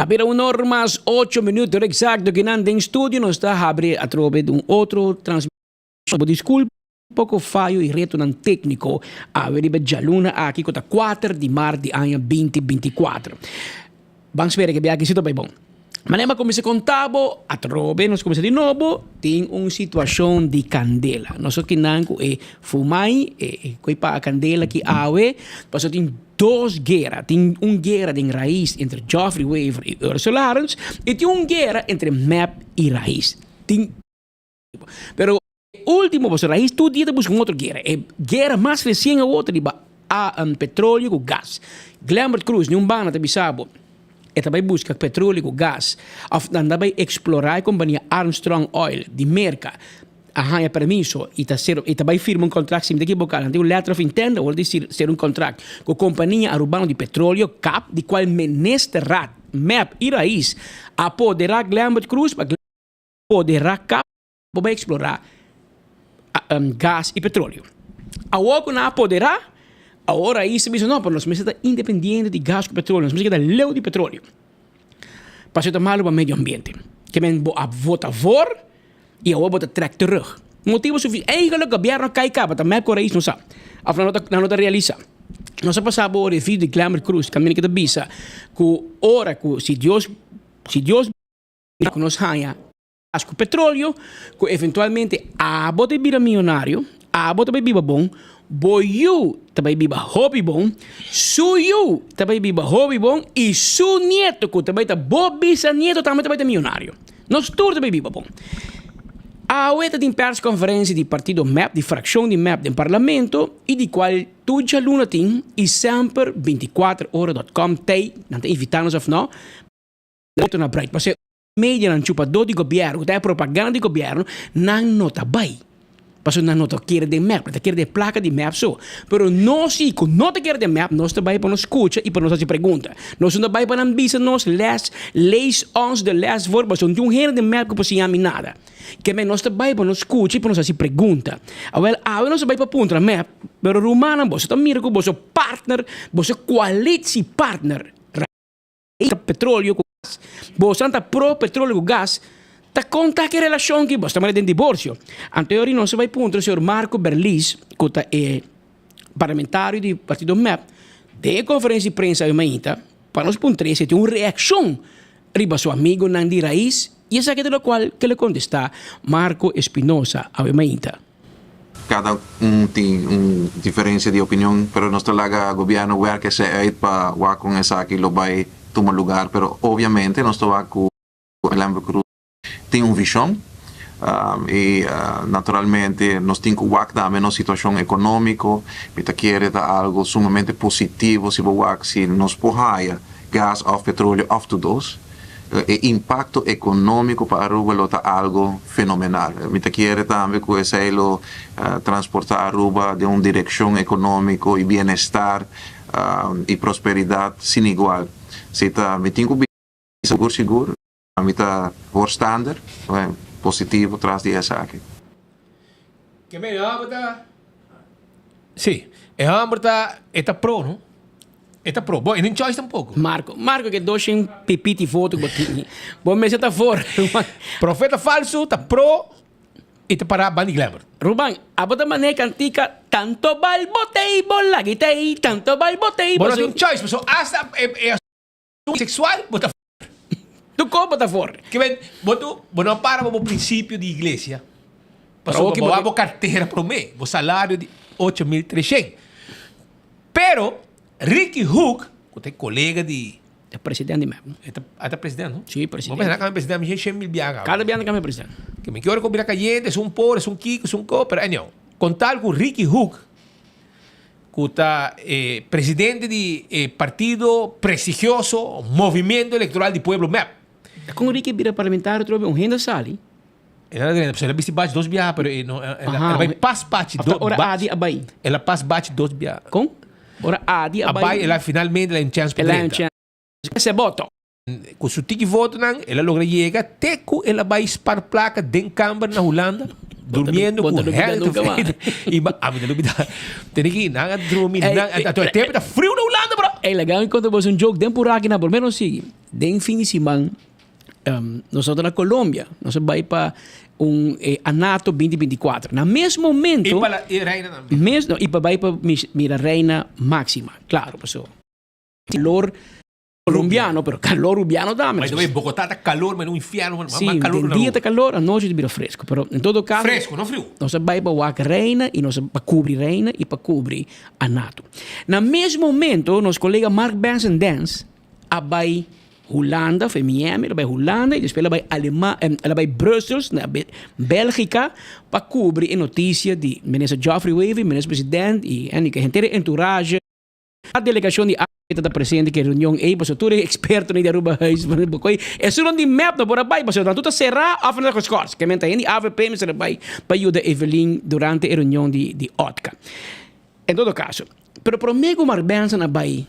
A bira un or mas ocho minuut exacto kinan den studio nos ta habri atrobe di un otro transmision. Bo disculpa poco fayo y retonan tecnico awe riba djaluna aki cu ta kuater di mart di aña binti binti kuater. Ban spera ke biaha aki si ta bay bon. Manera mi a cuminsa conta bo atrobe nos cuminsa di nobo tin un situacion di candela. Nos a kinan cu e fumai e cu e paga candela aki awe pasobra tin Dos guera, tin un guera den Raiz entre Geoffrey Wever y Ursula Arends y tin un guera entre mep y Raiz. Tin pero e ultimo pasobra Raiz tur dia ta busca un otro guera. E guera mas recien awor ta riba petroleo cu gas. Glenbert Croes ni un banda ta bisa bo e ta bay busca petroleo cu gas of nan ta bay explora e compania Armstrong Oil di Merca. A haña permiso y ta ser y ta bay firma un contract, si mi ta equivoca, nan tin un letter of intent, awor di ser un contract cu Compania Arubano di Petroleo, cap, di cual Ministerraad, mep y Raiz a podera Glenbert Croes pa podera cap pa bay explora gas y petroleo. Awor cu nan a podera, awor Raiz ta bisa no, pero nos mester ta independiente di gas cu petroleo, nos mester keda leu di petroleo. Pasobra ta malo pa medio ambiente. Ke men bo a vota voor y awor bo ta trek terug. Motibo sufi eigenlijk gobierno kai caba ta mep cu raiz no sa. Of nan no ta nan no ta realisa. Nos a pasa bo review di Glenbert Croes caminda ki ta bisa cu ora cu si Dios si Dios cu nos haña gas cu petroleo cu eventualmente abo ta bira miyonario, abo ta bay biba bon, bo yu ta bay biba hopi bon, su yu ta bay biba hopi bon y su nieto cu ta bay ta bo bisanieto tambe ta bay ta miyonario. Nos tur ta bay biba bon. Awe ta tin persconferencia di partido mep, di fraccion di mep den parlamento y di cual tur djaluna tin y semper 24 ora dot com tey, nan ta invita nos of no, na bright. Pasobra medianan chupadó di gobièrnu ku ta e propaganda di gobièrnu, nan no ta bai. Pasobra nan no ta kere den mep, nan ta kere den plaka di mep so. Pero nos si ku no ta kere den mep, nos ta bai pa nos skucha i pa nos hasi pregunta. Nos no ta bai pa nan bisa nos les, lees ons de les voor, pasobra no tin un hende den mep ku por siña mi nada. Ke men nos ta bai pa nos skucha i pa nos hasi pregunta. Awèl, awe nos ta bai pa puntra mep, pero rumannan boso ta mira ku boso partner, boso koalitiepartner, petroleo ku gas. Boso ta pro petroleo ku gas, ta kon ta ki relashon ki boso ta manda den diborsio? Anto e ora nos a bai puntra señor Marco Berlis ku ta e parlamentario di partido mep den e konferensia di prensa awe mainta pa nos puntr'é si e tin un reakshon riba su amigonan di Raiz i esaki ta lokual ke lo kontestá Marco Espinosa awe mainta. Cada un tin un diferencia di opinion, pero nos ta laga gobierno werk esey uit pa wak con esaki lo bay tuma lugar, pero obviamente nos ta wak cu Glenbrook Cruz tin un vision y naturalmente nos tin cu wak tambe nos situacion economico, mi ta kere ta algo sumamente positivo si bo wak si nos por haya gas of petroleo of tur dos. E impacto economico pa Aruba lo ta algo fenomenal. Mi ta kere tambe cu esey lo transporta Aruba den un direccion economico y bienestar y prosperidad sin igual. Si ta mi tin cu bisa sigur sigur mi ta voorstander positivo tras di esaki. Ke men e homber ta. Sí, e homber ta, e ta pro, no? E ta pro. Bo, e no tin choice tampoco. Marco, Marco ke doshen pipiti voto ku bo tin. Bo mester ta for. Profeta falsu ta pro i ta para banda di Glenbert. Ruman, abo ta manera kantika tanto bal botei bo lagitei, tanto bal botei bo. Bo no tin choice pasobra hasta e asuntu sexual bo ta for. Tu kon bo ta for. Ke men, bo tu, bo no a para pa bo prinsipio di iglesia. Pasobra bo a bo kartera promé, bo salario di 8300. Pero Ricky Hoek, ku ta e kolega di. E president di mep. E ta, a ta president, no? Sí, president. Bo pensa nan kambia president mi shen mil biaha kaba. Kada biaha nan kambia president. Ke mi ke ora ku bira kayente, esun por, esun kiko, esun ko, pero anyhow, kon tal ku Ricky Hoek, ku ta e presidente di e partido prestigioso Movimiento Electoral di Pueblo mep. Ta kon Ricky bira parlamentario atrobe un hende a sali. El a drenta, el a bisti bachi dos biaha, pero e no, el a bai pas bachi dos Ora Adi a bai. El a pas bachi dos biaha. Kon? Ora Adi a bai. A bai, el a finalmente el a un chance pa drenta. El a un chance. Ese boto. Ku su tiki votonan, el a logra yega te ku el a bai spar plaka den kamber na Hulanda, durmiendo ku Henry Tevreden. I ami ta lubida. Tene ki nan a drumi, nan a, e tempo ta friu na Hulanda, bro. Ey, laga mi konta bos un joke den purá aki na por menos sigui. Den fin di siman nos tabata na Colombia. Nos a bai pa un Anato 2024. Na mes momento. Y pa la y reina tambe. Mes, no, y pa bai pa mira reina Máxima. Claro, paso. Calor colombiano, pero calor rubiano tambe. By the way, Bogotá ta calor, ma un infierno, ma Sí, mas calor den na dia Aruba. ta calor, anochi ta bira fresco. Pero en todo caso, Fresco, no friu. nos a bai pa wak reina y nos a pa cubri reina y pa cubri Anato. Na mes momento, nos colega Mark Benson Dance a bai Hulanda, of Miami, el a bai Hulanda y despues el a bai Alema, el a bai Brussels, na Belgica, pa cubri e noticia di Minister Geoffrey Wever, Minister President y henter e entourage. A delegacion di AFP ta presente ku e reunion ei pasobra tur e expertonan di Aruba Huis koe esunnan di mep no por a bai pasobra nan tur ta sera of nan ta geschors. Ke men ta hende di AFP mester a bai pa yuda Evelyn durante e reunion di di OTCA. En todo caso, pero prome ku Mark Benson a bai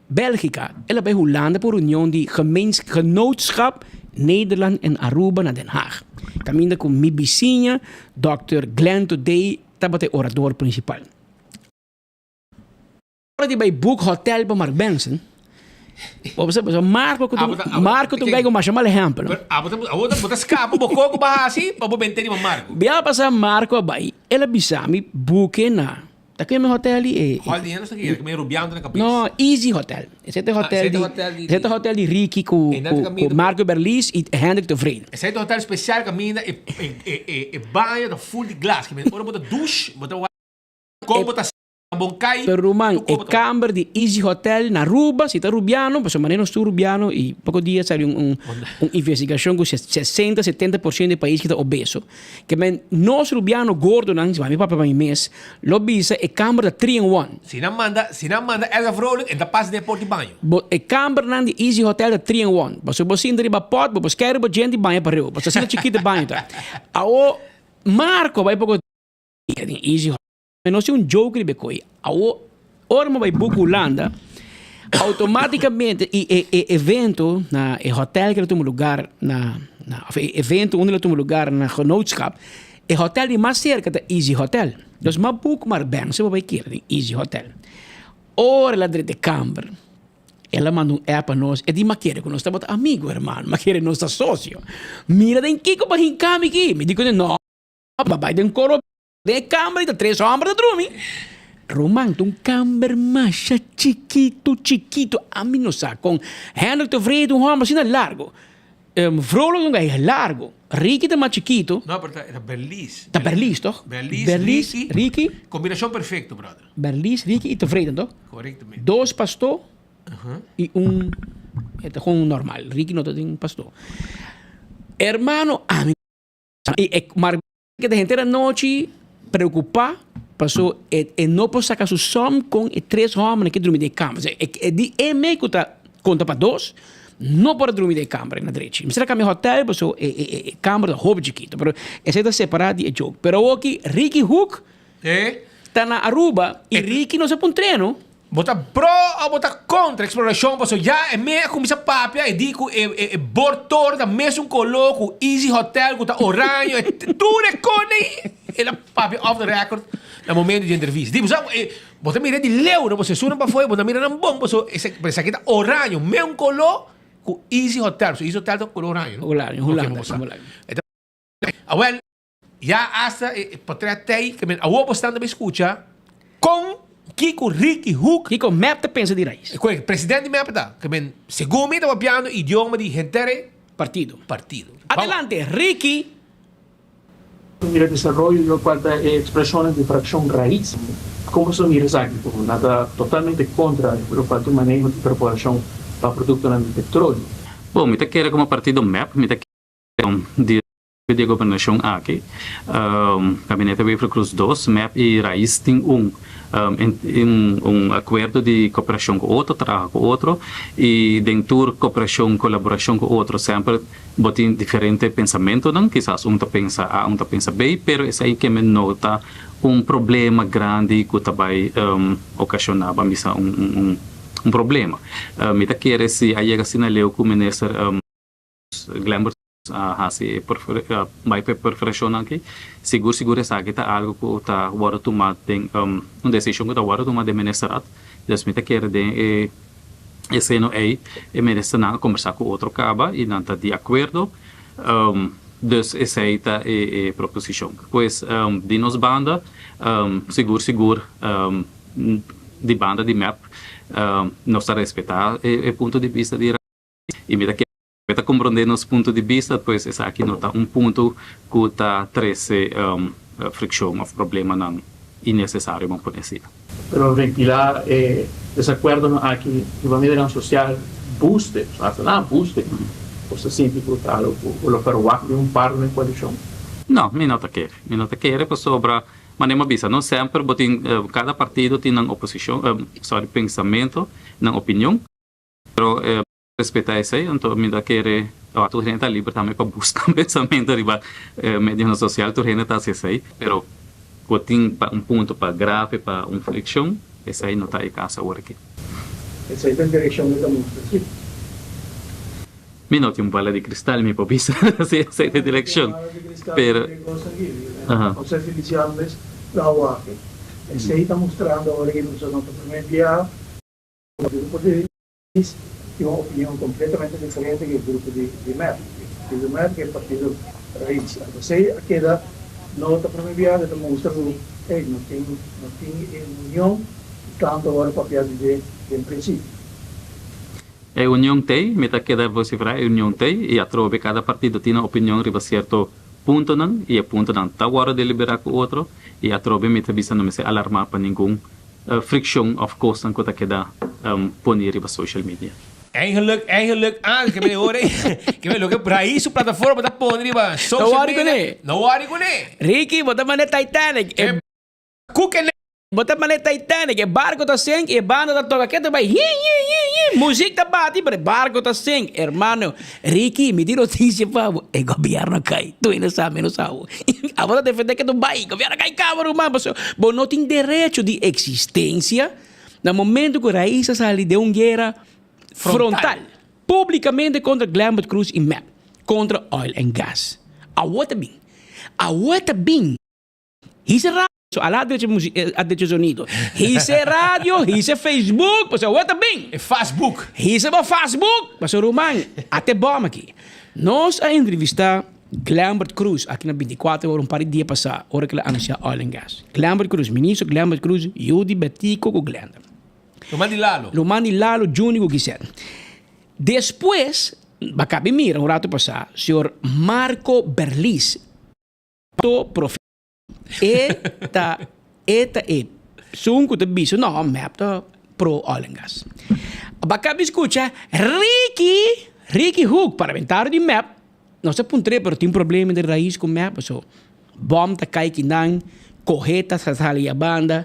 Belgica el a bai Hulanda pa un reunion di Genootschap Nederland en Aruba na Den Haag kaminda ku mi bisiña Dòkter Glenn Todey tabata e orador principal. Ora di bai book hotel pa Mark Benson, bo sa pasobra Marco ku ta Marco ta un guy ku masha mal ehempel. Pero abo ta abo ta bo ta skapa bo koko pa hasi pa bo bente riba Marco. Bia pasa Marco a bai, el a bisa mi buke na, ta keme hotel di e. Holiday Inn no sa kere, keme rubiando na kabes. No, Easy Hotel. Esei ta e hotel di, esei ta hotel di Ricky ku ku Marco Berlis i Hendrik Tevreden. Esei ta hotel spesial kaminda e e e e baño ta full di glas, keme ora bo ta douche bo ta wak kon bo ta. Bon kai. Pero ruman, e kamber di Easy Hotel na Aruba, si ta Rubiano, pasobra manera nos tur Rubiano y poco dia sali un un un investigacion cu 60, 70 por ciento di e pais ki ta obeso. Ke men nos Rubiano gordonan, si mi papia pa mi mes, lo bisa e kamber ta three in one. Si nan manda, si nan manda Elsa Vrolijk, e ta pasa den e por di baño. Bo, e kambernan di Easy Hotel ta three in one. Pasobra bo sinta riba pot, bo por skei riba djente y baña pareu. Pasobra asina chikito e baño ta. Awo, Marco a bai poco dia den Easy Hotel. Mi no si un joke riba e koe. Awo ora mi bai boek Hulanda, automaticamente y e e evento na e hotel ke lo tuma lugar na na of e evento unda lo tuma lugar na Genootschap, e hotel di mas cerca ta Easy Hotel. Dus mi a boek maar ben si bo bai kere den Easy Hotel. Ora el a drenta e kamber, el a manda un app pa nos, e di mi a kere ku nos tabata amigo hermano, mi a kere nos ta socio. Mira den kiko bo a hinka mi aki. Mi di ku no, bo a bai den koro. Den e kamber ta tres homber ta drumi. Roman ta un kamber masha chikitu chikitu. Ami no sa kon Hendrik ta vrede un homber asina largo. Vrolijk ta un guy largo. Ricky ta mas chikitu. No, pero ta Berlies. Ta Berlies toch? Berlies, Berlies, Ricky. Ricky. Combinacion perfecto, brother. Berlies, Ricky y Tevreden toch? Correctamente. Dos pasto y un e ta gewoon normal. Ricky no ta den pasto. Hermano, ami y e mar Keda henter anochi preocupa paso e e no por saca su som con e tres hombernan ke drumi den e kamber. E e di e mei cu ta conta pa dos no por a drumi den e kamber na drechi. Mester a cambia hotel paso e e e kamber ta hopi chikito pero esey ta separa di e joke. Pero awoki Ricky Hoek ta na Aruba y Ricky no sa pun treno. Bo ta pro o bo ta kontra eksplorashon? Pasobra ya e me a kuminsá papia e di ku e e bortor ta mesun koló ku Easy Hotel ku ta oraño e tur e kos ei el a papia off the record na momento di entrevista. Di bo sa e bo ta mira di leu no pasobra esunnan pafó bo ta mira nan bon pasobra esaki ta oraño mesun koló ku Easy Hotel pasobra Easy Hotel ta koló oraño no? Oraño Hulanda. Awel. Ya hasta e potret tei ke men awor bo stan ta bay skucha kon kiko Ricky Hoek. Kiko mep ta pensa di Raiz. Koe president di mep ta ke men segun mi ta papiando idioma di henter e Partido. partido. Adelante Ricky. Mira desaroyo lo cual ta e expresionnan di fraccion Raiz. Como boso mira esaki? Como nan ta totalmente contra lo cual ta un maneho di perforacion pa productonan di petroleo. Bon, mi ta kere como partido mep, mi ta kere di Di e gobernashon aki, Gabinete Wever-Croes dos, mep i Raiz tin un un akuerdo di koperashon ku otro, traha ku otro i den tur koperashon, kolaborashon ku otro semper bo tin diferente pensamentunan, kisas un ta pensa A, un ta pensa B, pero esei keme no ta un problema grandi ku ta bai okashoná, ban bisa un un problema. Mi ta kere si a yega asina leu ku Minister Glenbert a hasi e bai pa e perforashonnan aki, sigur sigur esaki ta algu ku ta wòrdu tumá den un desishon ku ta wòrdu tumá den ministerat. Dus mi ta kere den e Esei no ei, e ministernan a kombersá ku otro kaba i nan ta di akuerdo. Dus esei ta e proposishon. Pues di nos banda, sigur sigur di banda di mep, nos ta respetá e punto di bista di i mi ta kere mi ta komprondé nos punto di bista, pues esaki no ta un punto ku ta trese frikshon òf problemanan innesesario, bo pone asina. Pero ventilá e desakuerdonan aki riba medionan sosial buste, so hasta nan buste, bo ta sinti ku ta algu ku lo ferwagt di un par den koalishon? No, mi no ta kere. Mi no ta kere pasobra, manera mi a bisa, no semper bo tin, kada partido tin nan oposishon, sorry, pensamentu, nan opinion. Pero respeta esei, anto mi ta kere tur hende ta liber tambe pa buska un pensamentu riba medionan sosial, tur hende ta hasi esei, pero ku tin pa un punto pa grave pa un frikshon, esei no ta e kaso awor aki. Esei ta direkshon ku ta mustra si. Mi no tin un bala di kristal mi por bisa si esei ta e direkshon, pero. José Feliciano mes lo a wak. Esei ta mustrando awor aki nos no ta primer biaha. E grupo di Rais tin un opinion completamente diferente cu e grupo di mep. E partido mep cu e partido Rais. Anto esey a keda no ta prome biaha ta mustra cu ey no tin no tin e union cu tanto a worde papia di dje den principio. E union t'ey, mi ta keda vocifera e union t'ey y atrobe cada partido tin nan opinion riba cierto puntonan y e puntonan ta worde delibera cu otro y atrobe mi ta bisa no mester alarma pa ningun Frikshon òf kosnan ku ta keda poni riba social media. Eigenlijk, eigenlijk, ah, ke me ora ke me loke Rais su plataforma ta pone riba social No worry media. kuné. No worry kuné. Ricky, bo ta manda Titanic. E Ku ke Bo ta manda Titanic, e barco ta sink y e banda ta toca ketu bay hi hi hi hi. Muziek ta bati pero e barco ta sink. Hermano, Ricky, mi tin noticia pa bo, e gobierno a cay. Tur hende sa menos abo. Abo ta defende ketu bay, gobierno a cay caba ruman pasobra bo no tin derecho di existencia na momento cu Raiz a sali den un guera frontal, publicamente contra Glenbert Croes y mep, contra oil and gas. Awo ta bin. Awo ta bin. Hise radio, so ala drecha music, a drecha sonido. Hise radio, hise Facebook, pasobra awor ta bin. E Facebook. Hise bo Facebook, pasobra ruman, ate bom aki. Nos a entrevista Glenbert Croes aki na binticuater ora un par di dia pasa, ora cu el a anuncia oil and gas. Glenbert Croes, ministro Glenbert Croes, yu di Betico cu Glenda. Ruman di Lalo. Ruman di Lalo, Juni cu Gisette. Despues, bo a cabi mira un rato pasa, señor Marco Berlis, To profe e ta e ta e sun ku ta bisa no mep ta pro oil and gas. Baka bi skucha Ricky Ricky Hoek parlamentario di mep nos ta puntr'é pero tin problema den rais ku mep paso bom ta kai kinan kohe ta sali a banda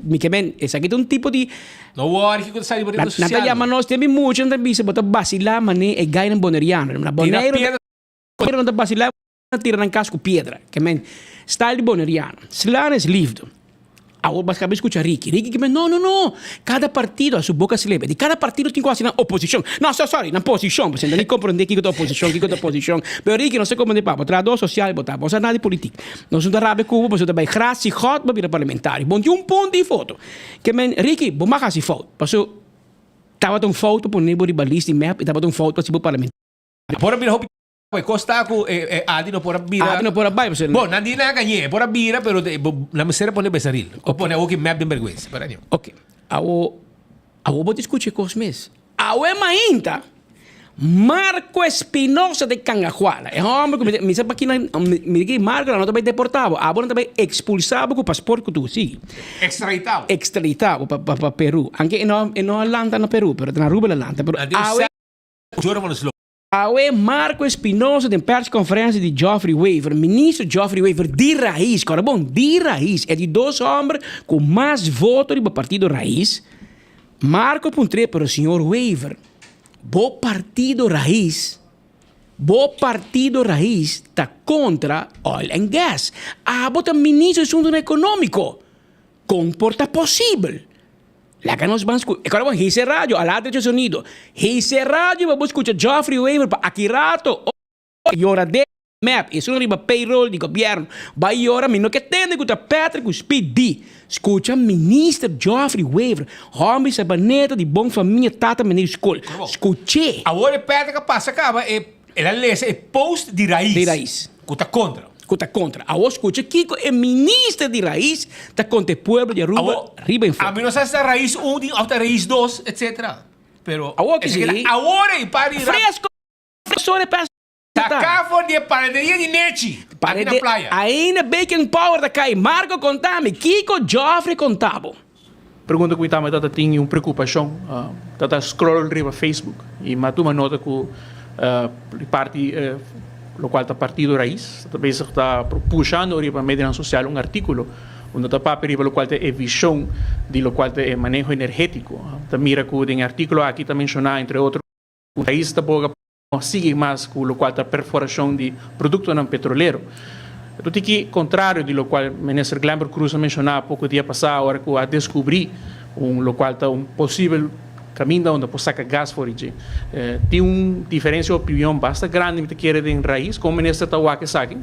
mi ke men esaki ta un tipo di No wòri kiko ta sali bo reda nan ta sosial. yama nos den mi mucha nan ta bisa bo ta basilá manera e gainan boneriano na Tira Boneiru piedra Pero nan ta basilá nan tira nan kas ku piedra. Ke men style di boneriano. Slaan es liefde. Awor bas kaba skucha Ricky. Ricky ke men no no no. Kada partido a su boka slebe. Di kada partido tin ku hasi nan oposishon. No so sorry nan posishon. Pasobra nan ni komprondé kiko ta oposishon kiko ta posishon. Pero Ricky nos ta komprondé pa bo trahador sosial bo ta. Bo sa nada di politik. Nos no ta rabia ku bo pasobra ta bai gras si God bo bira parlamentario. Bon tin un punto di foto. Ke men Ricky bo mag hasi fout. Pasobra tabata un fout pa pone bo riba list di mep i tabata un fout pa hasi bo parlamentario. Por a bira hopi e kos ta ku e Adi no por a bira. Adi no por a bai pasobra. Bon, nan di nan a gañ'é. E por a bira pero nan mester a pone Besaril. O pone awo ki mep den bergwensa. Pero anyway. Ok. Awo, awo bo ta skucha e kos mes. Awe mainta, Marco Espinosa de Cangahuala, e hòmber ku mi ta, mi sa pa kinan, mi di ki Marco nan no ta bai deportá bo, abo nan ta bai ekspulsá bo ku pasport ku tur, sigui. Ekstraditá bo. Ekstraditá bo pa pa Peru. Anke e no e no a lanta na Peru, pero ta na Aruba el a lanta. Pero awe. Awe Marco Espinosa den persconferencia di Geoffrey Wever, ministro Geoffrey Wever di Raiz, kòrda bon, di Raiz, e di dos hòmber ku mas voto riba partido Raiz, Marco puntr'é, pero señor Wever, bo partido Raiz, bo partido Raiz ta kontra oil and gas, abo ta ministro di asuntonan ekonómiko, kon por ta posibel? Laga nos ban scu. E kòrda bo hisa e radio, ala drecho sonido. Hisa e radio pa bo skucha Geoffrey Wever pa aki rato. Oh, yora de. Mep, esun riba payroll di gobierno. Bai yora, mi no ke tende ku ta Patrick ku Speed di. Skucha Minister Geoffrey Wever, homber sabaneta di bon famia tata meneer skol. Skuch'é. Awor e Patrick a pasa kaba e el a lesa e post di Raiz. Di Raiz. Ku ta kontra. Ku ta kontra. Awor skucha kiko e minister di Raiz ta konta e pueblo di Aruba Awor, riba enfoke. ami no sa si ta Raiz un tin of ta Raiz dos, etcetera. Pero Awor ki esaki si. ta awor ei pa di Fresco fresco e Ta for di e panaderia di Nechi, aki na playa. Ainda baking power ta kai. Marco konta mi, kiko Geoffrey konta bo? Pregunta ku mi tambe tata tin un preokupashon. Tata scroll riba Facebook i mi a tuma nota ku parti lokual ta Partido Raiz ta bezig ta pushando riba medionan sosial un artíkulo unda ta papia riba lokual ta e vishon di lokual ta e maneho energétiko. Ta mira ku den e artíkulo aki ta menshoná entre otro ku Raiz ta boga No sigui mas ku lokual ta perforashon di produktonan petrolero. Eto tiki kontrario di lokual Minister Glenbert Croes a menshoná poko dia pasá ora ku a deskubrí un lokual ta un posibel kaminda unda por saka gas for di dje. Tin un diferensia opinion basta grandi mi ta kere den rais. Kon Minister ta wak esaki?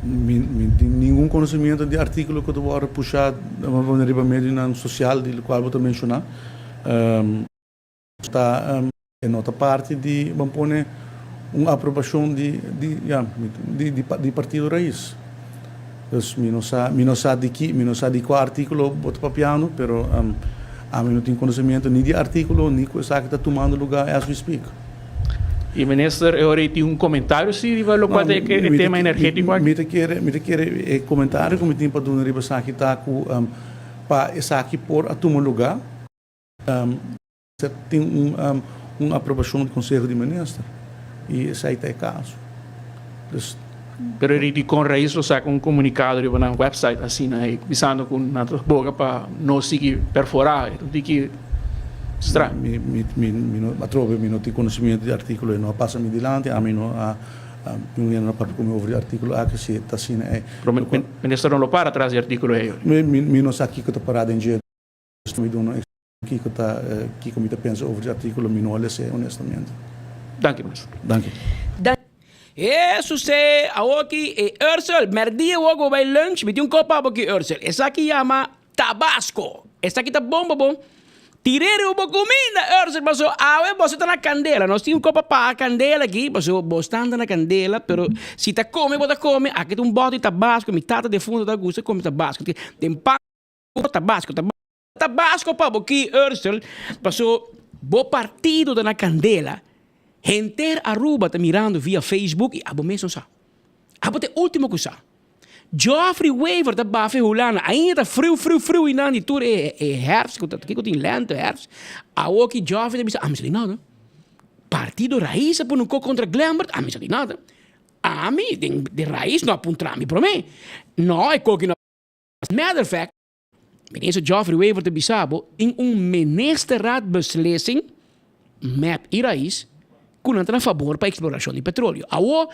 Mi mi tin ningun konosimiento di artíkulo ku ta wòrdu pushá riba medionan sosial di lokual bo ta menshoná. Ta e no ta parti di ban pone un aprobashon di di ya di di di partido Raiz. Dus mi no sa mi no sa di ki mi no sa di kua artikulo bo ta papiando pero ami no tin konosimiento ni di artikulo ni ku esaki ta tumando luga as we speak. E minister e ora ei tin un komentario si riba lokual ta e tema energetiko aki? Mi ta kere mi ta kere e komentario ku mi tin pa duna riba esaki ta ku pa esaki por a tuma luga. Tin un un aprobashon di Konseho di Minister i esei ta e kaso. Dus. Pero e di kon Raiz lo saka un komunikado riba nan website asina ei bisando ku nan ta boga pa no sigui perforá e ta un tiki straño. Mi mi mi mi no atrobe mi no tin konosimiento di artíkulo ei no a pasa mi dilanti ami no a un hende no a papia ku mi over di artíkulo aki si ta asina ei. Pero minister no lo para tras di artíkulo ei. Mi mi no sa kiko ta pará den dje. Mi duna kiko ta kiko mi ta pensa over di artíkulo mi no a les'é honestamente. Danki minister. Danki. Hesus e awoki e Ursel merdia awor ku bo bai lunch mi tin un kopa abo ki Ursel esaki yama Tabasco esaki ta bon pa bo tir'é riba bo kuminda Ursel paso awe boso ta na kandela nos tin un kopa paga kandela aki paso bo stan ta na kandela pero si ta kome bo ta kome aki ta un bòt di Tabasco mi tata defunto ta gusta kome Tabasco den pan Tabasco ta Tabasco pa bo ki Ursel paso bo partido ta na candela henter Aruba ta mirando via Facebook y abo mes no sa abo ta e ultimo cu sa Geoffrey Wever ta bafa e Hulanda ainda ta friu friu friu y nan di tur e e herfst cu ta kico tin lente herfst awo ki Geoffrey ta bisa ami sa di nada partido Raiz a pone un co contra Glenbert ami sa di nada ami den Raiz no a puntra mi prome no e co ki no. As matter of fact, Minister Geoffrey Wever ta bisa bo tin un ministerraadbeslissing, mep y Raiz, cu nan ta na fabor pa exploracion di petroleo. Awo,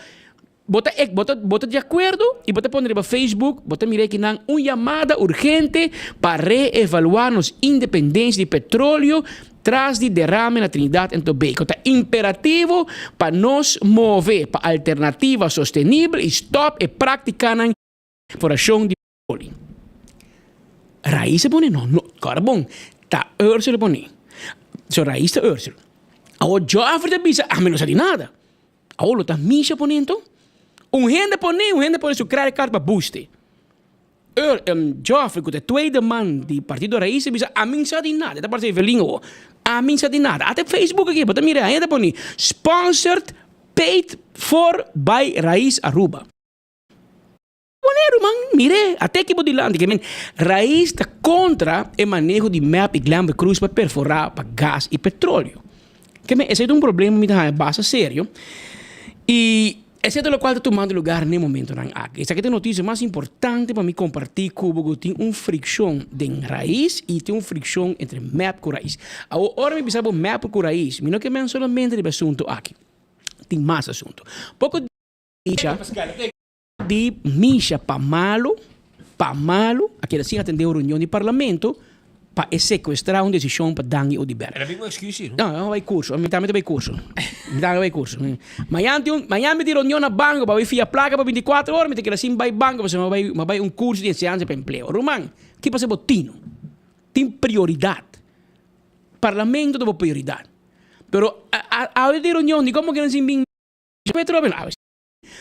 bo ta bo ta bo ta di acuerdo y bo ta pone riba Facebook, bo ta mira aki nan un yamada urgente pa reevalua nos independencia di petroleo tras di derame na Trinidad and Tobago. Ta imperativo pa nos move pa alternativa sostenibel y stop e practicanan Perforacion di poli. Raiz a pone? No, no, kòrda bon, ta Ursel a pone. So Raiz ta Ursel. Awor Joffrey ta bisa, ami no sa di nada. Awor lo ta Misha pone anto? Un hende pone, un hende pone su credit card pa buste. Ur, Joffrey ku ta e tweede man di Partido Raiz a bisa, ami no sa di nada. E ta parse Evelyn awor. Ami no sa di nada. Ata Facebook aki, bo ta mira, hende a pone, sponsored, paid for by Raiz Aruba. Pone ruman, mir'é, ate aki bo dilanti. Ke men, Raiz ta kontra e maneho di mep i Glenbrook Cruz pa perforá pa gas i petroleo. Ke men, esei ta un problema mi ta haña basta serio i esei ta lokual ta tumando lugar n'e momentonan aki. Esaki ta e notisia mas importante pa mi kompartí ku bo ku tin un frikshon den Raiz i tin un frikshon entre mep ku Raiz. Awor, ora mi bisa bo mep ku Raiz, mi no ke men solamente riba e asuntu aki. Tin mas asuntu. Poko. Misha di Misha pa malu, pa malu, a keda sin atende un reunion di parlamento. Pa e secuestra un decision pa Dangui Oduber. Era bin un excuse, no? No, no bai curso. Mi tambe ta bai curso. Mi tambe bai curso. Mañan tin un, mañan mi tin reunion na banco pa bai fia placa pa 24 ora, mi ta keda sin bai banco pasobra mi bai, mi bai un curso di enseñansa pa empleo. Ruman, ki pasa bo tino? Tin prioridad. Parlamento ta bo prioridad. Pero awe tin reunion, di como kinan sin bin Petro a bin, awe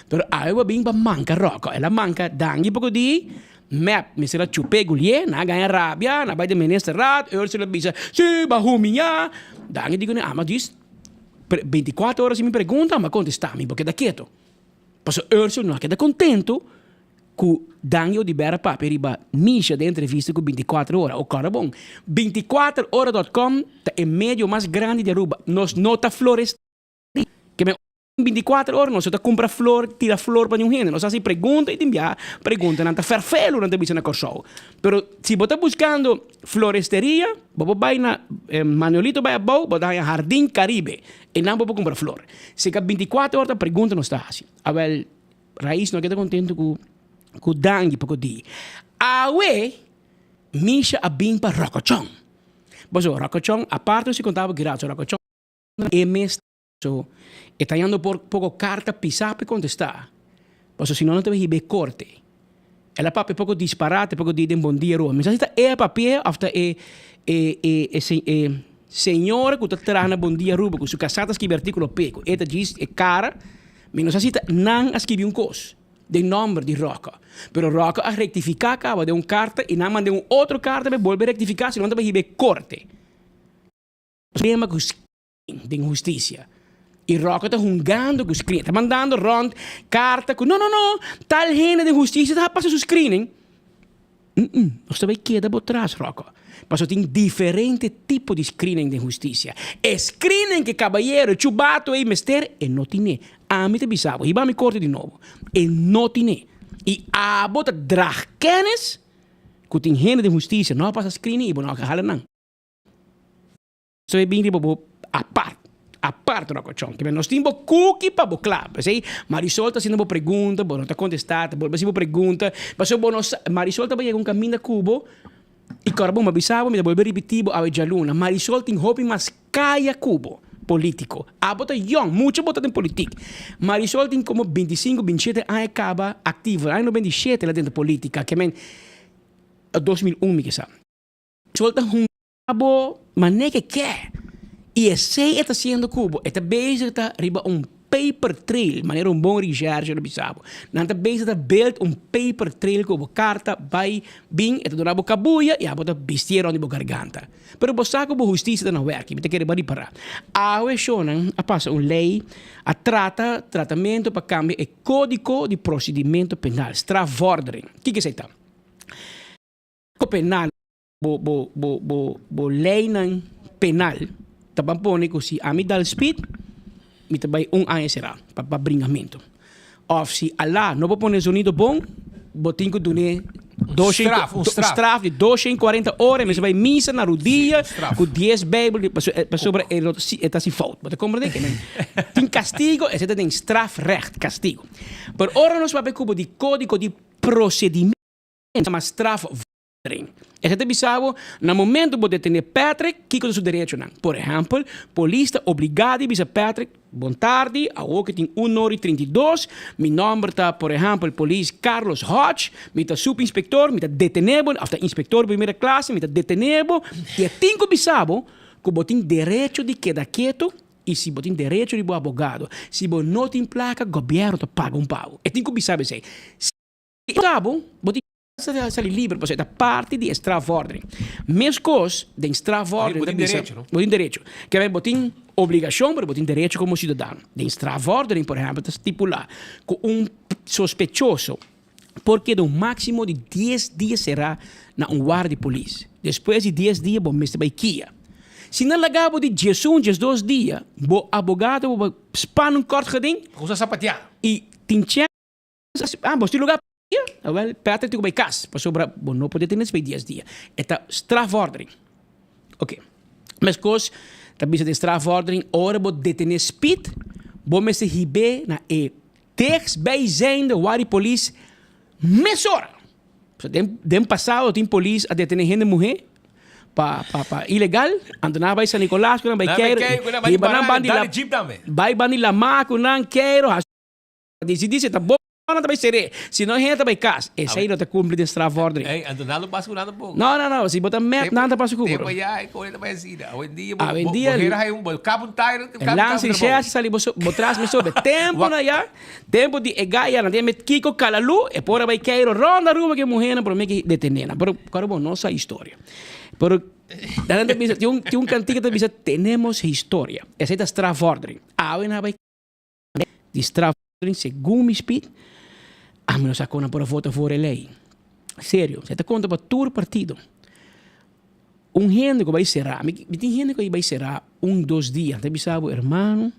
Pero awe bo a bin pa manka ròkò. El a manka dangi poko di mep. Mester a chup'é gulié, nan a gaña rabia, nan a bai den ministerraad, Ursula a bisa, Sí, bo a humiñá. Dangi di kuné, Ama djis beintikuater ora si mi pregunta, mi a kontestá, mi bo keda ketu. Pasobra Ursula no a keda kontentu ku Dangi Oduber a papia riba Misha den entrevista ku 24 ora. O kòrda bon, 24 ora dòt kòm ta e medio mas grandi di Aruba. Nos no ta floresteria. Ke men 24 ora nos no ta kumpra flor, tira flor pa niun hende. Nos hasi pregunta i tin biaha preguntanan ta fèrfelu, nan ta bisa na Kòrsou. Pero si bo ta buskando floresteria, bo por bai na Manuelito bai abou, bo ta haña Hardin Caribe. Einan bo por kumpra flor. Si ka 24 ora ta pregunta nos ta hasi. Awèl, Rais no a keda kontentu ku ku Dangui poko di. Awe Misha a bin pa Ròkòchòn. Pasobra Ròkòchòn, aparte si kontaba giraso Ròkòchòn e mes. So, e ta yando por poko karta pisá p'e kontestá, paso si no nan ta bay hib'é korte. El a papia poko disparate, poko di den Bon Dia Aruba. Mi sa si ta e a papi'é òf ta e e e e se e señora ku ta traha na Bon Dia Aruba ku su kasá ta skibi artíkulo p'e, ku e ta djis e kara. Mi no sa si ta nan a skibi un kos den nòmber di Rocco. Pero Rocco a rektifiká kaba den un karta i nan mand'é un otro karta p'e bolbe rektifiká, si no nan ta bay hib'é korte. Problema ku. Den hustisia. I Rocco ta hungando ku screen. Ta mandando rond karta ku no no no, tal hende den hustisia ta pasa su screening. Mm-mm, nos ta bai keda bo tras Rocco. Pasobra tin diferente tipo di screening den hustisia. E screening ku e kabayero, e chubato ei mester, e no tine. Ami ta bisa bo, hiba mi korte di nobo. E no tine. I abo ta drag kennis ku tin hende den hustisia no a pasa screening i bo no a hala nan. So e bin riba bo apart, apart rokochon. Kimen nos tin bo kuki pa bo kla. P'esei Marisol ta haciendo bo pregunta, bo no ta contesta, ta bolbe haci bo pregunta. Pasobra bo no sa, Marisol ta bay yega un caminda cu bo y kòrda bo, mi a bisa bo, mi ta bolbe ripiti bo awe djaluna. Marisol tin hopi mas kaya cu bo, politico. Abo ta yong, mucha bo ta den politik. Marisol tin como 25, 27 aña caba activo. Aña 97 el a drenta politica, kimen 2001 mi kisa. Marisol ta hunga. Bo manera ke ke. I esei e ta siendo ku bo. E ta bezig ta riba un paper trail, manera un bon recherche lo bisa bo. Nan ta bezig ta build un paper trail ku bo karta bai bin, e ta duna bo kabuya i abo ta bistié rònt di bo garganta. Pero bo sa ku bo hustisia ta na wèrki, mi ta kere bo ripará. Awe shownan a pasa un lei a trata tratamentu pa kambia e kódigo di prosedimentu penal, strafvordering. Kiko esei ta? Penal. Bo bo bo bo bo leynan penal ta ban pone ku si ami dal speed mi ta bai un aña será pa pa bringamento. Of si Alá no por pone zonido bon bo tin ku dun'é Straf, un straf. straf di 240 ora e mester bai misa na rudia Sí, un straf. ku dies bijbel di paso pasobra e lo si e ta hasi fout. Bo ta komprendé? Ke men tin kastigo esei ta den strafrecht kastigo. Pero ora nos papia ku bo di kódigo di prosedimento yama straf Esei ta bisa bo, na momento bo detene Patrick, kiko ta su derechonan? Por ehèmpel, polis ta obligá di bisa Patrick, Bon tardi, awor ke tin un ora i 32, mi nòmber ta, por ehèmpel, polis Carlos Hodge, mi ta supinspektor, mi ta detené bo, òf ta inspektor primera klase, mi ta detené bo, i e tin ku bisa bo ku bo tin derecho di keda ketu i si bo tin derecho di bo abogado. Si bo no tin plaka, gobièrnu ta paga un pago. E tin ku bisa bo esei. Si e ta bo, bo tin. Ta sali liber pasobra e ta parti di e strafvordering. Meskos den strafvordering ta bisa bo tin derecho. Kebei bo tin obligashon pero bo tin derecho komo siudadano. Den strafvordering por ehèmpel ta stipulá ku un sospechoso por keda un máksimo di dies dia será na un warda di polis. Despues di dies dia bo mester bai kia. Si nan laga bo di diesun, diesdos dia bo abogado bo bai span un kort geding i tin chèns. Ah, bo tin lugar pa Awel, Patrick tin ku bai kas, pasobra bo no por detene despues di dies dia. E ta strafvordering. Oké. Meskos ta bisa den strafvordering, ora bo detene speed, bo mester hib'é na e dichtstbijzijnde wari polis mesora. Pasobra den, den pasado tin polis a detene hende muhé. Pa pa pa ilegal, anto nan a bai San Nicolas ku nan bai Nan bai keiro, keiro ku nan, bai hiba nan Barang, ban di la dal e jeep tambe. bai ban di lamá ku nan keiro, hasi disidí si ta bon nan ta bai ser'é, si no hende ta bai kas. Esei no ta kumpli den strafvordering. Ey, anto nan lo pasa ku nan tampoco. No, no, no, si bo ta mèt nan ta pasa ku bo. Tempo ya e kos ta bai asina. Awendia bo Awendia bo hera hay un bo kap un tayer, kap un Lans kap i Shèshi sali bo bo tras mi sobe. Tempo na ya, tempo di e gaya nan tin met Kiko Kalalu, e por a bai keiro rònt Aruba ku e muhénan promé ki detené nan. Pero kòrda bo no sa historia. Pero nan ta bisa, tin un tin un kantika ta bisa tenemos historia. Esei ta strafvordering. Awe nan a bai di strafvordering segun mi speed, ami no sa kon nan por a vota for e lei. Serio, esei ta konta pa tur partido. Un hende ku bai será, mi mi tin hende ku a bai será un dos dia, ta bisa bo hermano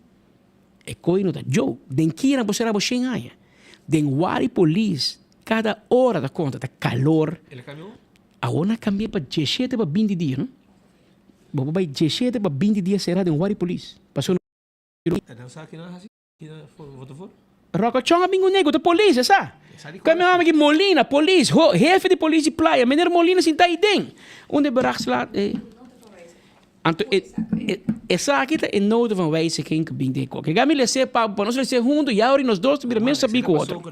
e koi no ta joke. Den kira bo será bo shen aña. Den wari polis kada ora ta konta, ta kalor. Awor nan a kambia pa dieshete pa binti dia, no? Bo por bai dieshete pa binti dia será den wari polis. Pasobra no. Nan sa kinan hasi kinan vota for? Rokochon a bin ku nego ta polis, e sa. Kami hòmber ki Molina, polis, ho, hefe di polis di playa, meneer Molina sinta ei den. Unda e berachtslaat e. Anto e esaki ta e nota van wijziging ku bin den e kok. Kega mi les'é pa pa nos les'é huntu, ya ora nos dos ta bira mes sabí ku otro.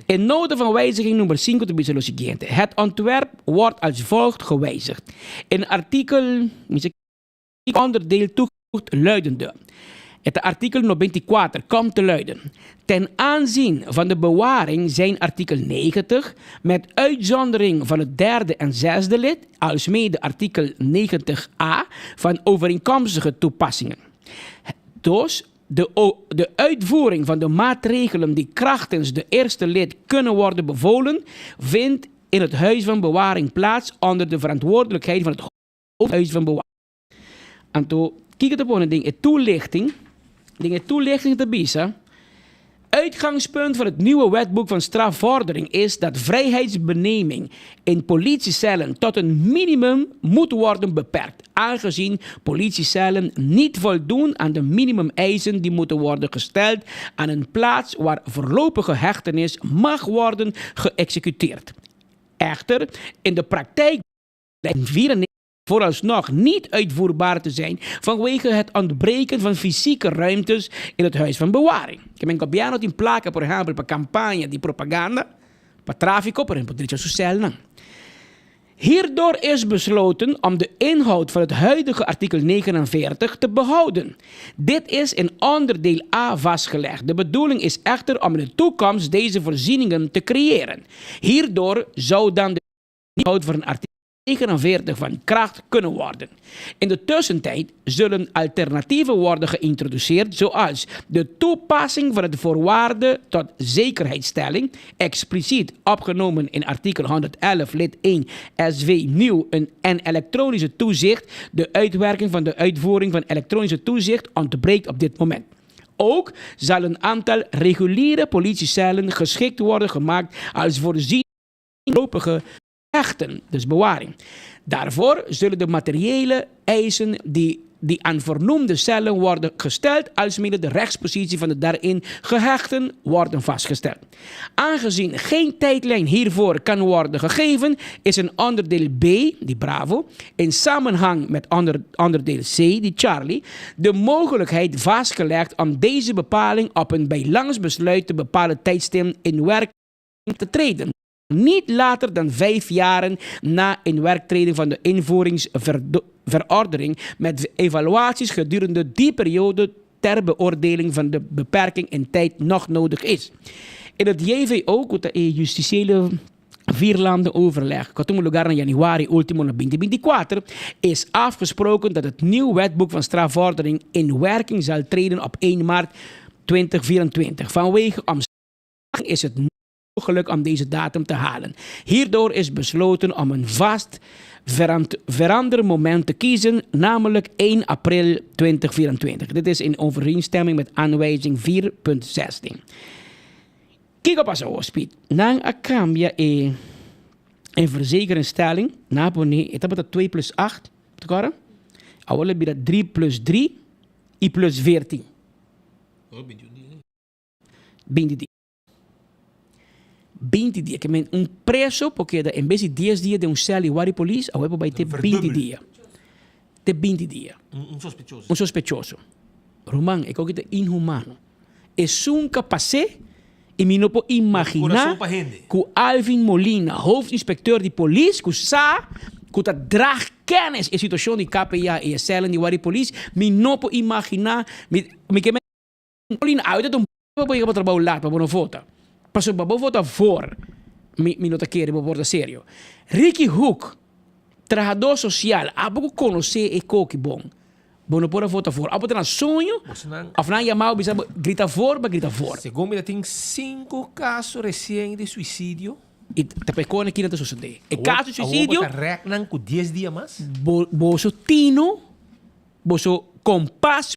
E nota van wijziging nummer sinku ta bisa lo siguiente, Het ontwerp wordt als volgt gewijzigd. In artikel, mi sa ki onderdeel toegevoegd luidende, E ta artikel 94, komt te luiden, Ten aanzien van de bewaring zijn artikel 90, met uitzondering van het derde en zesde lid, alsmede artikel 90 a van overeenkomstige toepassingen. Dos, de, de uitvoering van de maatregelen die krachtens de eerste lid kunnen worden bevolen, vindt in het huis van bewaring plaats onder de verantwoordelijkheid van het hoofdhuis van bewaring. Anto, kiko ta pone den e toelichting? Den e toelichting ta bisa, Uitgangspunt van het nieuwe wetboek van strafvordering is dat vrijheidsbeneming in politiecellen tot een minimum moet worden beperkt, aangezien politiecellen niet voldoen aan de minimumeisen die moeten worden gesteld aan een plaats waar voorlopige hechtenis mag worden geëxecuteerd. Echter, in de praktijk blijkt 94 vooralsnog niet uitvoerbaar te zijn vanwege het ontbreken van fysieke ruimtes in het huis van bewaring. Ke men gobièrnu tin plaka, por ehèmpel, pa kampaña di propaganda, pa tráfiko, por ehèmpel, drecha su sèlnan. Hierdoor is besloten om de inhoud van het huidige artikel 49 te behouden. Dit is in onderdeel A vastgelegd. De bedoeling is echter om in de toekomst deze voorzieningen te creëren. Hierdoor zou dan de inhoud van artikel 49 van kracht kunnen worden. In de tussentijd zullen alternatieven worden geïntroduceerd, zoals de toepassing van het voorwaarde tot zekerheidstelling, expliciet opgenomen in artikel 111 lid 1 SV nieuw een, en elektronische toezicht. De uitwerking van de uitvoering van elektronische toezicht ontbreekt op dit moment. Ook zal een aantal reguliere politiecellen geschikt worden gemaakt als voorziening voorlopige rechten, dus bewaring. Daarvoor zullen de materiële eisen die, die aan voornoemde cellen worden gesteld, alsmede de rechtspositie van de daarin gehechten worden vastgesteld. Aangezien geen tijdlijn hiervoor kan worden gegeven, is een onderdeel B, die Bravo, in samenhang met onder, onderdeel C, die Charlie, de mogelijkheid vastgelegd om deze bepaling op een bij langs besluit te bepalen tijdstip in werking te treden. Niet later dan vijf jaren na inwerktreding van de invoeringsverordening met evaluaties gedurende die periode ter beoordeling van de beperking in tijd nog nodig is. In het JVO, ku ta e Justisiële Vierlandenoverleg, ku a tuma lugar na januari ultimo na binti binti kuater, is afgesproken dat het nieuw wetboek van strafvordering in werking zal treden op 1 maart 2024. Vanwege omstandigheden is het mogelijk om deze datum te halen. Hierdoor is besloten om een vast verandermoment te kiezen, namelijk 1 april 2024. Dit is in overeenstemming met aanwijzing 4.16. Kiko pasa awor, Speed? Nan a kambia e e verzekeringstelling, nan a pone, e tabata 2 plus 8, ta kòrda? Awor lo bira 3 plus 3 i plus 14. 20 dia. 20 dia. Ke men un preso por keda en bes di dies dia den un sèl di wari polis, awe por bai te 20 dia. Te 20 dia. Un sospechoso. Un sospechoso. Ruman, e koki ta inhumano. Esun ka pas'é i mi no por imaginá ku Alvin Molina, hoofdinspecteur di polis, ku sa ku ta drag kennis e situashon di KPA i e sèlnan di wari polis, mi no por imaginá, mi mi ke Molina awe ta un pa bo yega pa trabou lat pa bo no vota. Pasobra bo vota voor mi mi no ta kere bo por ta serio. Ricky Hoek, trahador sosial, abo ku konosé e koki bon, bo no por a vota voor. Abo ta na soño òf nan a yama bo bisa bo grita voor, bo a grita voor. Segun mi ta tin sinku kaso resien di suisidio. I ta pa e kos aki nan ta sosodé. E kaso di suisidio. Awor bo ta rèk nan ku dies dia mas? Bo boso tino, boso kompas.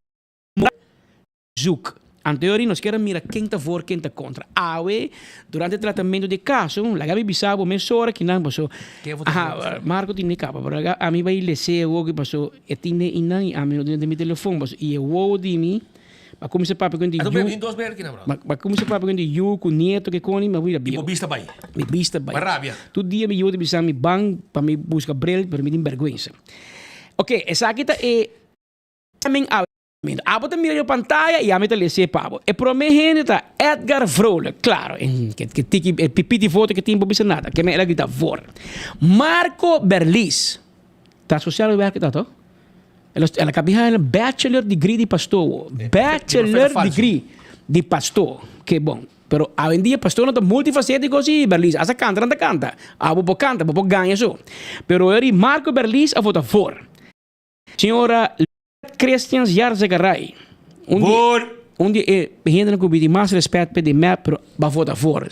Zoek. Anteori nos kier a mira ken ta voor ken ta kontra. Awe, durante tratamentu di e kaso, laga mi bisa bo mesora kinan paso, aha, Marco tin e kaba, pero laga ami bai les'é awoki paso e tin den inan i ami no tin den mi telefon paso i e wowo di mi a kuminsá papia ku di yu, a kuminsá papia ku di yu ku nieto ke koni mi a bira bieu. Mi bista bai. Tur dia mi yu ta bisa mi ban pa mi buska bril pero mi tin bèrgwensa. Oke, esaki ta e. Amen awe. Abo ta mira riba pantaya i ami ta lese pa bo. E prome hende ta Edgar Vrolijk. Claro, ke tiki e pipi di voto ke tin por bisa nada. Ke men el a grita voor. Marco Berlis. Ta sociale werker ta to? El a kabi haña bachelor degree di pastoor. Bachelor degree di pastoor. Ke bon. Pero awendia pastoornan ta multifacetico si, Berlis. Asa canta nan ta canta. Abo por canta, bo por gaña so. Pero eri Marco Berlis a vota voor. Señora Lorette Christians Yarzagaray, un di, Voor. un di e hendenan ku bidi mas respet p'e di mep, pero ba vota voor.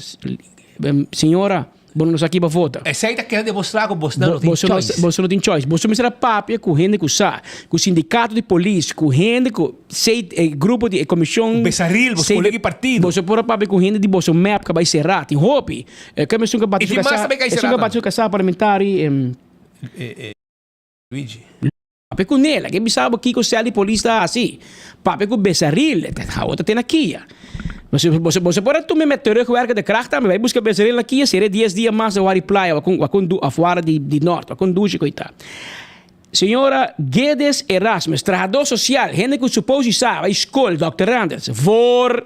Señora, bo no sa ki ba vota. Esei ta keda demostrá ku bosnan no tin Boso no, choice. boso no tin choice. Boso mester a papia ku hende ku sa, ku sindikato di polis, ku hende ku sei e grupo di e komishon. Ku Besaril, boso sei kolega di partido. Boso por a papia ku hende di boso mep ku a bai será. Tin hopi. E keme esun ku a bati I su tin mas kasá, tambe ku a bai esun será ku a bati tambe. su kasá parlamentario, Luigi. Papia ku Nela, ke bisa bo kiko sel di polis ta hasi. Papia ku Besaril, awor ta te na kia. Boso, boso, boso por a tuma met terugwerkende kracht tambe, bai buska Besaril na kia, sere dies dia mas na wari playa, wakun, wakun du, of wara di, di nort, wakun dushi ku i ta. Señora Guedes Erasmus, trahador sosial, hende ku supos i sa, bai skol, Dòkter Randers, voor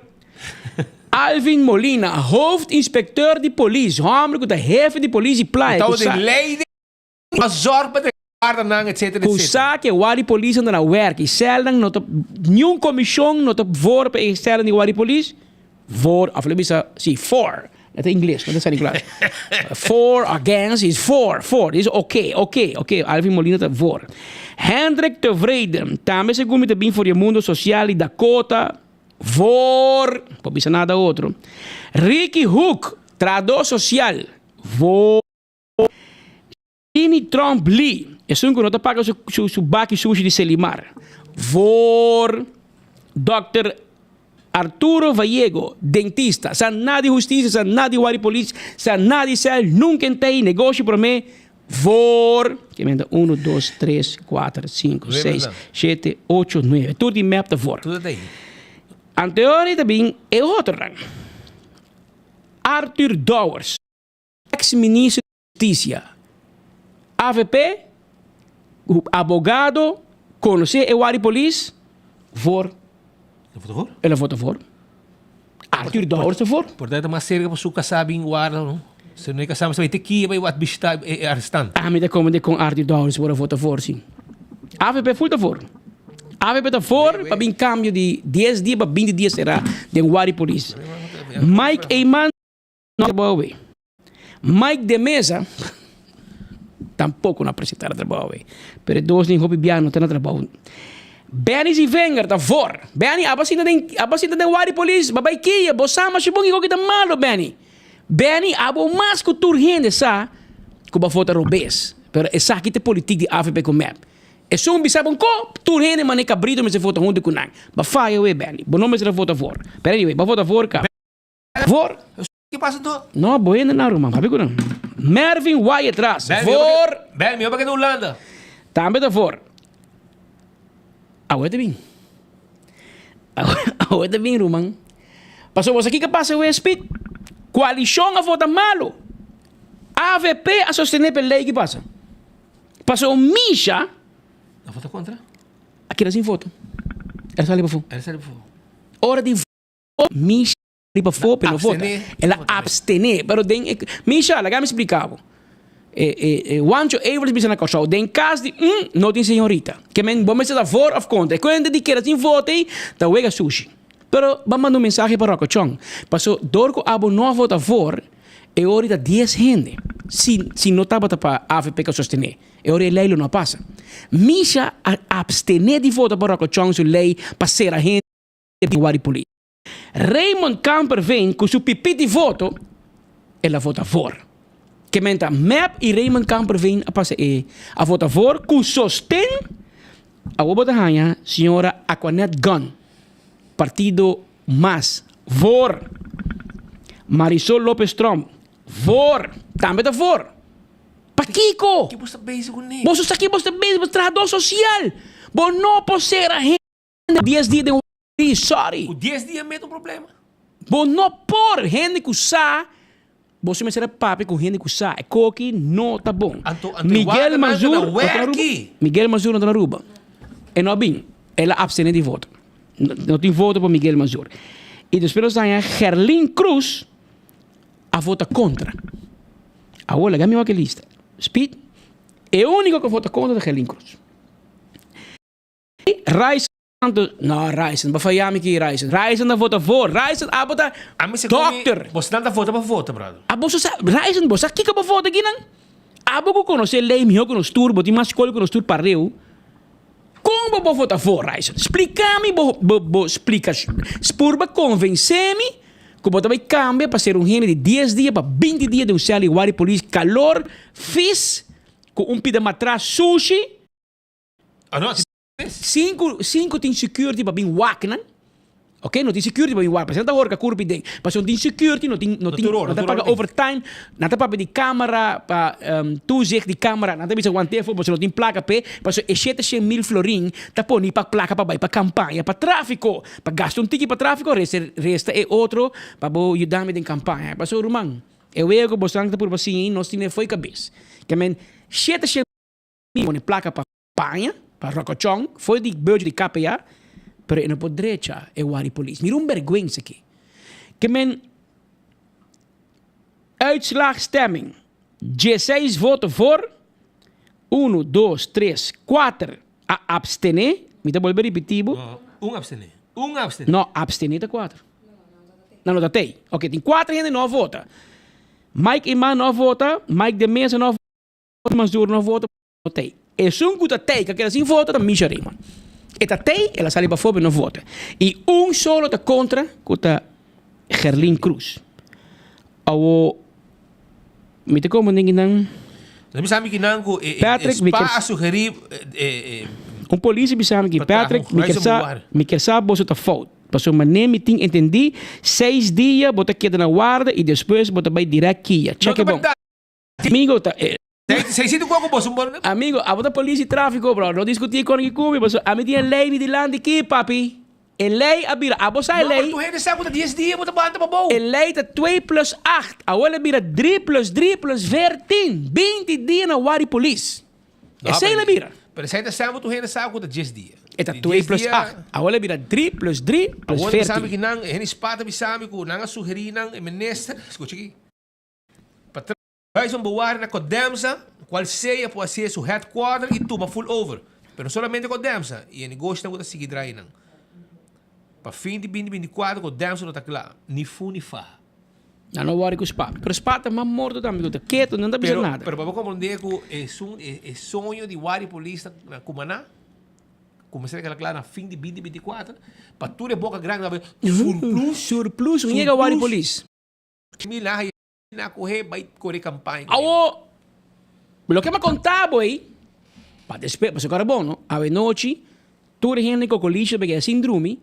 Alvin Molina, hoofdinspecteur di polis, hòmber ku ta hefe di polis di playa, ku sa. Ku tabata di leiding. Pa zorg pa e guardanan etcetera Ku etcetera. sa ke wari polis nan ta na werk i sèlnan no ta niun komishon no ta voor pa e sèlnan di wari polis voor of lo bisa si for e ta ingles no ta San Nicolas for against is for for is oke oke oke Alvin Molina ta voor Hendrik Tevreden tambe segun mi ta bin for di e mundo sosial di Dakota voor por bisa nada otro Ricky Hoek trahador sosial voor. Tini Tromp Lee, esun ku no ta paga su su su baki sushi di Selimar. Voor Dòkter Arturo Vallego, dentista, sa na di hustisia, sa na di wari polis, sa na di sèl, nunka en tei negoshi promé. Voor, ke men ta uno, dos, tres, kuater, sinku, seis, shete, ocho, nuebe. Tur di mep ta voor. Anteori ta bin e otronan. Arthur Dowers. Ex minister di Husticia, avp, abogado, conoce e wari polis, voor. El a vota voor? El a vota voor. Arthur Dowers ta voor. Por ta mas cerca pa su casa bin warda no? Se no e casa mester bai te kia bai wat bishita e arrestant. Ami ta komende con Arthur Dowers por a vota voor si. Avp full ta voor. Avp ta voor pa bin cambio di dies dia pa binti dia sera den wari polis. Mike Eman. No trabou awey. Mike de Meza tampoco no a presenta na trabou awey. Pero e dos nin hopi bia no ta na trabou. Benny Zievinger ta voor. Benny, abo sinta den, abo sinta den wari polis, bo bai kia, bo sa masha bon kiko ki ta malo, Benny. Benny, abo mas ku tur hende sa ku bo a vota robes. Pero esaki ta e politik di avp ku mep. Esun bisa bon ko, tur hende mane kabrito mester vota huntu ku nan. Bo a faya awey, Benny. Bo no mester a vota voor. Pero anyway, bo a vota voor kaba. Voor. Ki pasa to? No, bo hende na ruman, papia ku nan. Mervin Wyatt Ras. Voor. Ben, mi hopi ke na Hulanda. Tambe ta voor. Awe ta bin. Awe ta bin ruman. Pasobra bo sa kiko pasa wes Piet? Koalishon a vota malu. Avp a sostené pa e lei ki pasa. Pasobra Misha. A vota kontra? A keda sin voto. El a sali pafó. El a sali pafó. Ora di vota, Misha a sali pafó pero no vota. El a abstené. Pero den e, Misha, laga mi splika bo. E, e, Wancho Everts bisa na Kòrsou, den kas di un, no tin señorita. Ke men bo mester ta voor òf kontra. E kuenta di keda sin vota ei, ta wega sushi. Pero bo a manda un mensahe pa Rocco Chong. Paso dor ku abo no a vota voor, e ora ta dies hende. Si, si no tabata pa avp ka sostené, e ora e lei lo no a pasa. Misha a abstené di vota pa Rocco Chong su lei pa sera hende den wari polis. Raymond Kamperveen ku su pipí di voto, el a vota voor. Ke men ta mep i Raymond Kamperveen a pasa e a vota voor ku sosten. Awor bo ta haña señora Aquanette Gunn, partido mas, voor. Marisol Lopez Tromp, voor. Tambe ta voor. Pakiko? Ki bo sta bezig kuné? Boso sa ki bo sta bezig, bo ta trahadó sosial. Bo no por sera hende dies dia den Di sorry. Ku dies dia mete un problema. Bo no por hende ku sa, boso mester a papia ku hende ku sa e koki no ta bon. Anto anto e Miguel wardanan ta na Mazur no ta na Aruba. werki. Miguel Mazur no ta na Aruba. E no a bin. El a abstene di voto. No tin voto pa Miguel Mazur. I despues nos ta haña Gerlin Cruz a vota kontra. Awor laga mi wak e lista. Speed, e uniko ku a vota kontra ta Gerlin Cruz. Rice Anto, no, Ryson, bo faya mi ki Ryson. Ryson ta vota voor. Ryson, abo ta Ami se komi, dokter. boso nan ta vota pa vota, brother. Abo so sa, Ryson, bo sa kiko bo vota kinan? Abo ku konosé lei mihó ku nos tur, bo tin mas skol ku nos tur pareu. Kon bo por vota voor, Ryson? Splika mi bo, bo, bo splikashon. Purba konvensé mi ku bo ta bai kambia pa ser un hende di dies dia pa binti dia den un sèl di wari polis, kalor, fis, ku un pida matras sushi. Ah, no, así Sinku sinku tin security pa bin wak nan. Ok, no tin security pa bin wak. Pasobra nan ta horka kurpi den. Pasobra no tin security, no tin, no tin, no ta paga overtime. Nan ta papia di camera pa toezicht di camera. Nan ta bisa want'é afó pasobra no tin plaka p'e. Pasobra e shete shen mil florin ta poni pa plaka pa bai pa campaña pa trafico. Pa gasta un tiki pa trafico, resta resta e otro pa bo yuda mi den campaña. Pasobra ruman, e wega ku boso nan ta purba siña ei nos tin e fo'i kabes. Ke men shete shen mil pone plaka pa. Paña pa rokochon foi di budget di KPA pero e no por drecha e wari polis. Mira un berguensa aki. Ke men uitslag stemming dieseis voto voor, uno, dos, tres, kuater a abstene, mi ta bolbe ripiti bo. No, un abstene. Un abstene. No, abstene ta kuater. No, no ta tei. Ok, tin kuater hende no a vota. Mike Eman no a vota, Mike de Meza no a vota, Mansur no a vota. No tei. Esun ku ta tei ka keda sin vota ta Misha Raymond. E ta tei, el a sali pafó pero no vota. I un solo ta kontra ku ta Gerlin Cruz. Awo mi ta komo den kinan. Nos bisa mi kinan ku e Patrick, mi spa ker a sugerí e e. Un polis a bisa mi ki Pa traha Patrick un mi ker huis sa bewaar. mi ker sa boso ta fout. Pasobra manera mi tin entendí seis dia bo ta keda na warda i despues bo ta bai dirèkt kia. No Chèk ta e bon. bèrdat. Amigo ta e. Sei sinti ku bo sun bon. Amigo, abo ta polis di trafiko bro, no diskutí kon aki ku mi pasobra ami tin e lei mi dilanti ki papi. E lei a bira, abo sa e No, lei. pero tur hende sa ku ta dies dia bo ta banta pa bou. E lei ta twee plus acht, awor el a bira drie plus drie plus veertien, 20 dia na wari polis. Esei el a bira. Pero esei ta sa ku tur hende sa ku ta dies dia. E ta twee plus acht, awor el a bira drie plus drie plus Awor ta bisa mi veertien. ki nan, e hende spa ta bisa mi ku nan a sugerí nan e minister, skucha aki. Pa Huis un bewaar na Codemsa, cual sea por hacié su headquarter y tuma full over. Pero no solamente Codemsa, y e negoshinan cu ta sigui draai nan. Pa fin di binti 24 Codemsa no ta cla, ni fu ni fa. Nan no worry cu spa. Pero spa ta mas morto tambe cu ta keto, nan ta bisa Pero, nada. pero pa bo comprende cu esun, e, e soño di wari polis na, na Cumaná, cuminsa ta keda cla na fin di binti 24, pa tur e boca grandi nan ta surplus, Surplus, un yega wari polis. Mi la haya na kohe bai kore kampaña ku Awo, loke mi a konta bo ei, pa despues, pasobra ku ora bon no, awenochi tur e hende kokolisha ta keda sin drumi,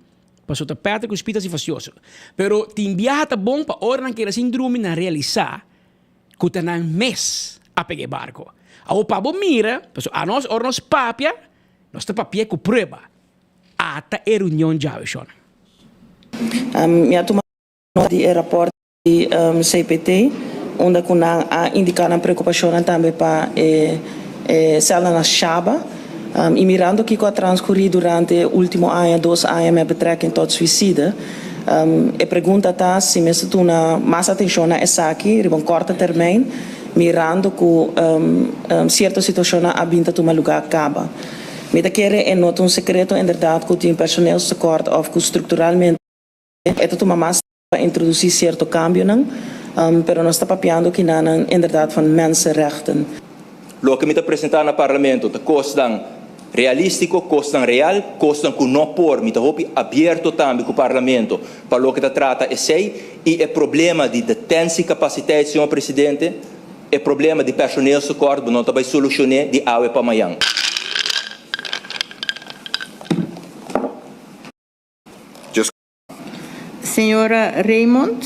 pasobra ta Patrick ku Speed ta hasi fastioso. Pero tin biaha ta bon pa ora nan keda sin drumi nan realisá ku ta nan mes a pega e barko. Awo pa bo mira, pasobra anos ora nos papia, nos ta papia ku prueba. Ata e reunion djawe, shona. Mi a tuma nota di e raport. CPT, unda cu nan a indica nan preocupacionnan tambe pa e celnan na Shaba. Y mirando kico a transcuri durante e ultimo aña, dos aña met betrekking tot suicide, e pregunta ta si mester tuna mas atencion na esaki riba un corte termijn, mirando cu cierto situacionnan a bin ta tuma lugar caba. Mi ta kere e no ta un secreto inderdaad cu tin personeelstekort of cu structuralmente e ta tuma mas pa introduci cierto cambionan, pero nos ta papiando kinanan inderdaad van mensenrechten. Loke mi ta presenta na Parlamento ta cosnan realistico, cosnan real, cosnan cu no por. Mi ta hopi abierto tambe cu Parlamento pa loke ta trata esey y e problema di detentiecapaciteit, señor Presidente, e problema di personeelstekort bo no ta bay solucione di awe pa mayan. Señora Raymond.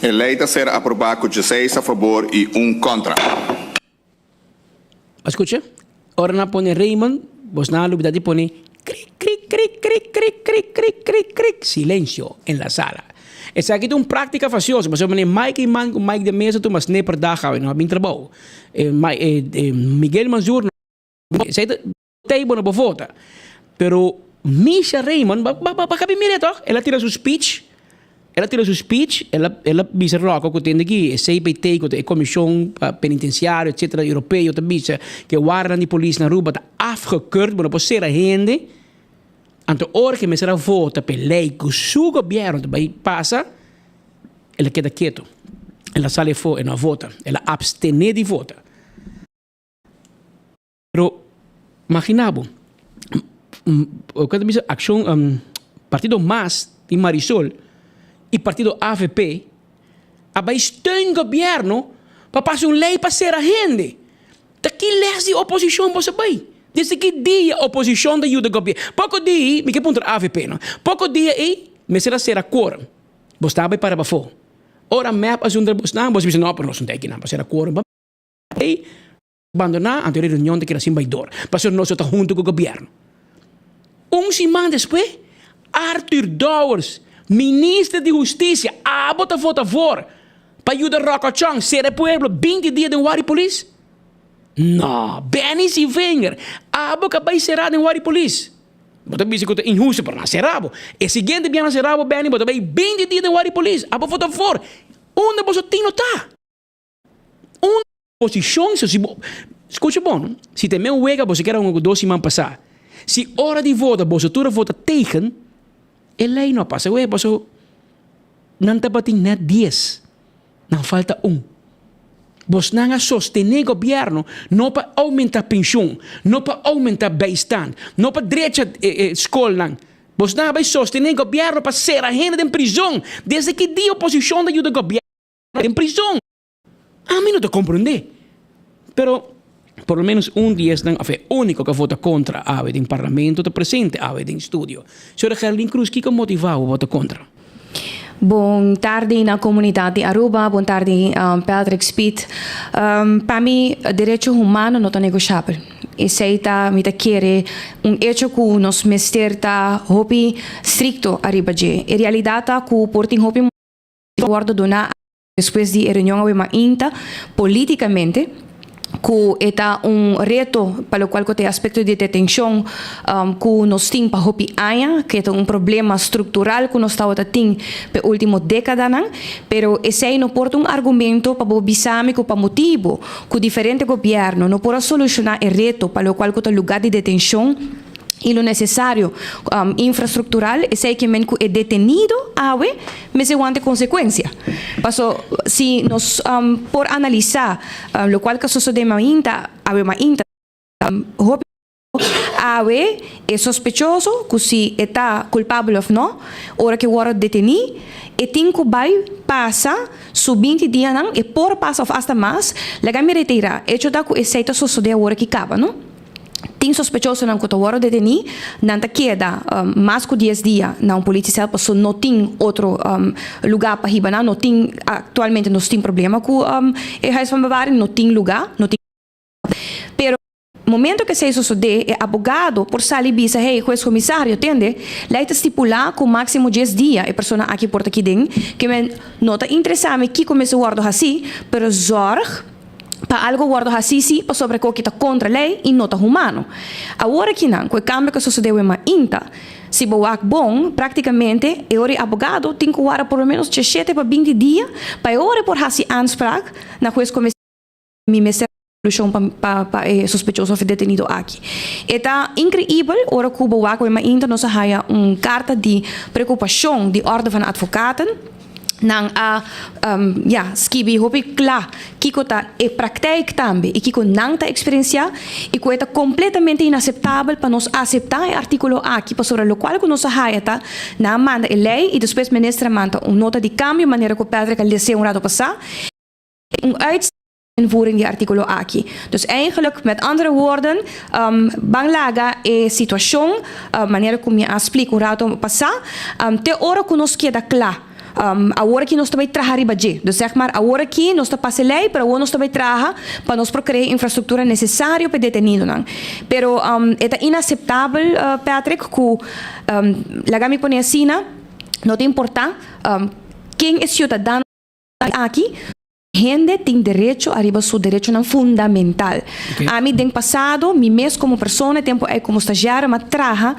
E ley ta ser aproba cu dieseis a fabor y un contra. A scucha? Ora nan pone Raymond, bos nan a lubida di pone krik krik krik krik krik krik krik krik krik, silencio en la sala. Esaki ta un practica facioso, pasobra manera Mike y man cu Mike de Meza tuma sneper dag awe, nan a bin trabou. Miguel Manzur, esey ta. Tei bo no por vota. Pero Misha Raymond ba ba ba kabi mira toch? El a tira su speech, el a tira su speech, el a el a bisa Rocco ku tende ki e CPT ku ta e komishon pa penitensiario etcetera europeo ta bisa ku e wardanan di polis na Aruba ta afgekeurd, bo no por sera hende. Anto ora ku e mester a vota pa e lei ku su gobièrnu ta bai pasa, el a keda ketu. El a sali afó, e no a vota. El a abstené di vota. Pero magina bo, loke ta bisa accion partido mas di Marisol y partido avp a bay steun gobierno pa pasa un ley pa cera hende. Ta ki les di oposicion boso a bay? Desde ki dia oposicion ta yuda gobierno? Poco dia, mi ke puntra avp no, poco dia ey mester a cera quorum, bo sta bay para pafo. Ora mep a zundra bosnan, bos a bisa no pero nos no ta aki nan pa cera quorum. Ey. Bandoná, anto e reunion ta keda sin bai dor, pasobra nos no ta huntu ku gobièrnu. Un siman despues, Arthur Dowers, minister di Hustisia, abo ta vota voor pa yuda Rocco Chong sera e pueblo binti dia den wari polis? No, Benny Sievinger, abo ka bai será den wari polis. Bo ta bisa ku ta inhusto, pero nan sera bo. E siguiente biaha nan sera bo, Benny, bo ta bai binti dia den wari polis. Abo vota voor. Unda boso tin no ta? Un posishon, so si bo, skucha bon, si ta e men wega boso kere hunga ku dos siman pasá, si ora di vota boso tur a vota tegen, e lei no a pasa wega paso nan tabatin nèt dies, nan falta un. Bosnan a sostené gobièrnu no pa oumentá penshun, no pa oumentá bijstand, no pa drecha e skolnan. Bosnan a bai sostené gobièrnu pa sera hende den prizon. Desde ki dia oposishon ta yuda gobièrnu? Den prizon. Ami no ta comprende. Pero por lo menos un di esnan, of e unico cu a vota contra awe den parlamento ta presente awe den studio. Señora Geraldine Cruz, kico a motiva bo vota contra? Bon tardi na comunidad di Aruba, bon tardi Patrick Speed. Pa mi derecho humano no ta negoshabel. Esey ta mi ta kere un hecho cu nos mester ta hopi stricto ariba dje. E realidad ta cu por tin hopi. Wordo duna despues di e reunion awe mainta politicamente cu e ta un reto pa locual cu ta e aspecto di detencion cu nos tin pa hopi aña, cu e ta un problema structural cu nos tabata tin p'e ultimo decadanan, pero esey no por ta un argumento pa bo bisa mi cu pa motibo cu diferente gobierno no por a soluciona e reto pa locual cu ta lugar di detencion. i lo nesesario infrastruktural, esei ke men ku e detenido awe mester wanta e konsekuensia. Paso si nos por analisá lokual ku a sosodé mainta, awe mainta, hopi awe e sospechoso ku si e ta kulpabel òf no, ora ku e wòrdu detení e tin ku bai pasa su binti dianan, e por pasa òf asta mas, laga mi retirá, echo ta ku esei ta sosodé awor aki kaba, no. Tin sospechosonan ku ta wòrdu detení, nan ta keda mas ku dies dia na un politiecel paso no tin otro lugá pa hiba nan, no tin aktualmente nos tin problema ku e huis van bewaring, no tin lugá, no tin pero. Momento ku esei sosodé, e abogado por sali bisa, Hey, hues komisario, tende, lei ta stipulá ku máksimo dies dia e persona aki por ta kiden, ke men no ta interesá mi kiko mester wòrdu hasí, pero zòrg pa algu wòrdu hasí sí pasobra e koki ta kontra lei i no ta humano. Awor akinan, ku e kambio ku a sosodé wei mainta, si bo wak bon, práktikamente e ora e abogado tin ku wara por lo ménos djeshete pa binti dia pa e ora e por hasi aanspraak na hues komisario. Mi mester solushon pa pa pa e sospechoso of e detenido aki. E ta inkreibel ora ku bo wak wei mainta nos a haya un karta di preokupashon di Orde van Advocaten. Nan a ya skibi hopi kla kiko ta e praktijk tambe i kiko nan ta eksperensiá i ku e ta kompletamente inaseptabel pa nos aseptá e artíkulo aki pasobra lokual ku nos a haya ta nan a manda e lei i despues minister a manda un nota di kambio manera ku Patrick a les'é un rato pasá. Un uitvoering di e artíkulo aki. Dus eigenlijk, met andere woorden, ban laga e situashon manera ku mi a splika un rato pasá, te ora ku nos keda kla. Awor aki nos ta bai traha riba dje. Dus zeg maar, awor aki nos ta pasa e lei, pero awor nos ta bai traha pa nos por krea e infrastruktura nesesario pa e detenidonan. Pero e ta inaseptabel, Patrick, ku, laga mi pone asina, no ta importá ken e siudadano. Aki, hende tin derecho ariba su derechonan fundamental. Ami den pasado, mi mes como persona, e tempo ey como stagiario, m'a traha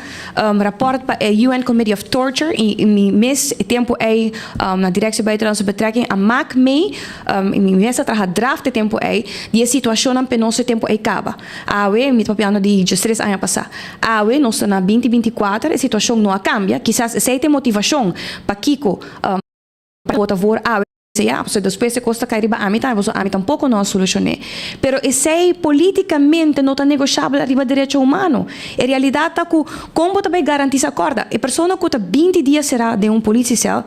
rapport pa e UN Committee of Torture y mi mes e tempo ey na Directie Buitenlandse Betrekking a mak mee, y mi mes a traha draft e tempo ey, di e situacionnan penoso e tempo ey caba. Awe, mi ta papiando di diestres aña pasa. Awe, nos ta na binti binticuater, e situacion no a cambia. Kisas esey ta e motivacion pakico. Bo ta voor awe ya, pasobra despues e kos ta kai riba ami tambe, pasobra ami tampoko no a solushoné. Pero esei politikamente no ta negoshabel ariba derecho humano. E realidat ta ku kon bo ta bai garantisá, kòrda, e persona ku ta 20 dia será den un polisiesel,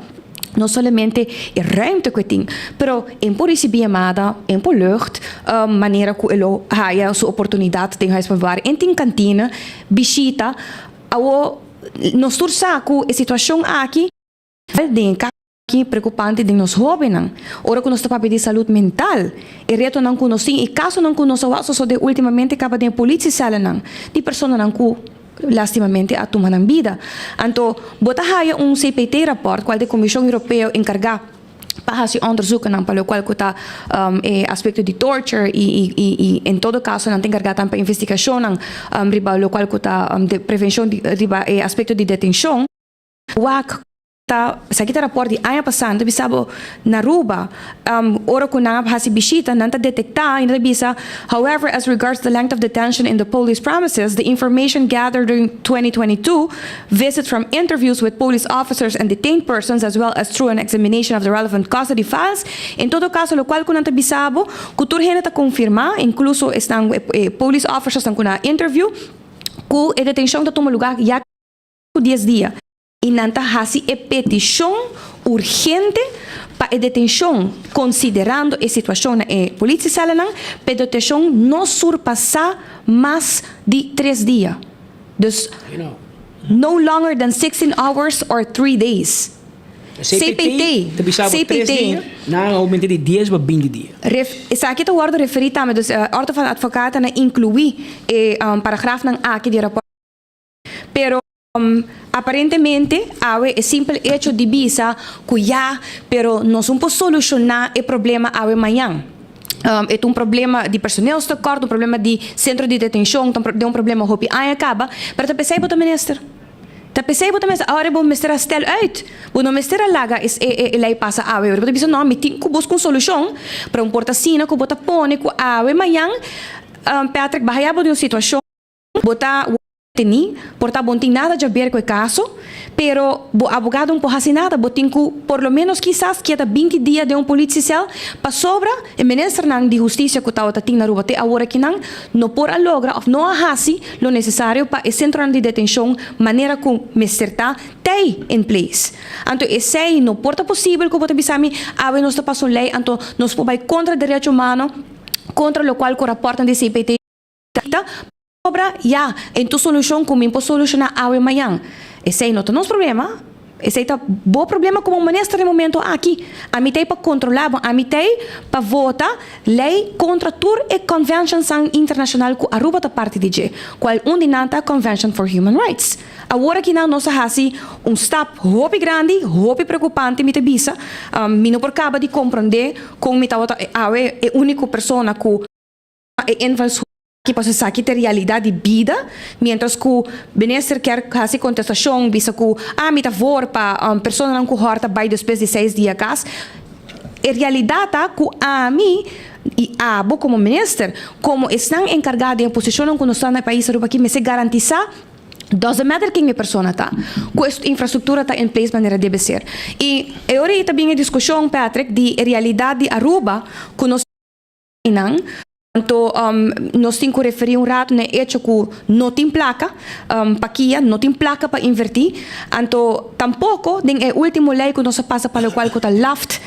no solamente e ruimte ku e tin, pero e por risibí yamada, e por lucht, manera ku e lo haya su oportunidat den huis van bewaring, e tin kantina, bishita. Awor nos tur sa ku e situashon aki den e Ki preokupante den nos hóbennan. Ora ku nos ta papia di salud mental, e retonan ku nos tin i kasonan ku nos a wak sosodé últimamente kaba den e polisiesèlnan di personanan ku lastimamente a tuma nan bida. Anto, bo ta haya un CPT rapòrt kual ta e Komishon Europeo enkargá pa hasi ònderzoekennan pa lokual ku ta e aspekto di torture i i en todo kaso nan ta enkargá tambe pa investigashonnan riba lokual ku ta prevenshon di riba e aspekto di detenshon. Wak Ta esaki ta raport di aña pasá, nan ta bisa bo na Aruba, ora ku nan a hasi bishita nan ta detektá i nan ta bisa, However, as regards the length of detention in the police premises, the information gathered during 2022 visit from interviews with police officers and detained persons as well as through an examination of the relevant custody files. En todo kaso lokual ku nan ta bisa bo ku tur hende ta konfirmá, inkluso esnan e police officersnan ku nan a interview, ku e detenshon ta tuma lugá ya ku dies dia. I nan ta hasi e petishon urgente pa e detenshon, konsiderando e situashon na e polisiesèlanan, pa e detenshon no surpasá mas di tres dia. Dus, no longer than 16 hours or 3 days. CPT. Ta bisa bo 3 CPT. Dia, nan a oumentá di 10 pa 20 dia. Esaki ta wòrdu referí tambe, dus Orde van Advocaten a inkluí e paragrafnan aki di e rapòrt. Pero aparentemente awe e simpel hecho di bisa ku ya, pero nos no por solushoná e problema awe mañan. E ta un problema di personeelstekort, un problema di sentro di detenshon, ta un problema hopi aña kaba, pero ta p'esei bo ta minister. Ta p'esei bo ta minister. Awor bo mester a stel uit. Bo no mester a laga e lei pasa awe. Bo ta bisa no, mi tin ku buska un solushon, pero un por ta asina ku bo ta pone ku awe mañan, Patrick, baha ya bo den un situashon. Bo ta teni, por ta bo no tin nada djaber ku e kaso, pero bo abogado no por hasi nada, bo tin ku por lo menos kisas keda 20 dia den un polisiesel pasobra e ministernan di hustisia ku tabata tin na Aruba te awor akinan no por a logra òf no a hasi lo nesesario pa e sentronan di detenshon manera ku mester ta tei in place. Anto esei no por ta posibel ku bo ta bisa mi awe nos ta pasa un lei anto nos por bai kontra derecho humano, kontra lokual ku raportnan di CPT ta obra ya en tu solushon ku mi por solushoná awe mañan. Esei no ta nos problema. Esei ta bo problema komo minister den momento aki. Ami ta ei pa kontrolá bo. Ami ta ei pa vota lei kontra tur e conventionsnan internashonal ku Aruba ta parti di dje, kual un di nan ta Convention for Human Rights. Awor aki nan nos a hasi un stap hopi grandi, hopi preokupante mi ta bisa. Mi no por kaba di komprondé kon mi tabata awe e úniko persona ku e invalshoek aki pasobra esaki ta e realidat di bida, mientras ku minister kier hasi kontestashon bisa ku ah mi ta voor pa personanan ku hòrta bai despues di seis dia kas. E realidat ta ku ami i abo komo minister, komo esnan enkargá den e posishonnan ku nos ta na e pais Aruba aki mester garantisá doesn't matter ken e persona ta, ku e infrastruktura ta in place manera debe ser. I e ora ei ta bin e diskushon Patrick di e realidat di Aruba ku nos Einan. Anto nos tin ku referí un ratu na e echo ku no tin plaka pa kia, no tin plaka pa invertí. Anto tampoko den e último lei ku nos a pasa pa lokual ku ta laft,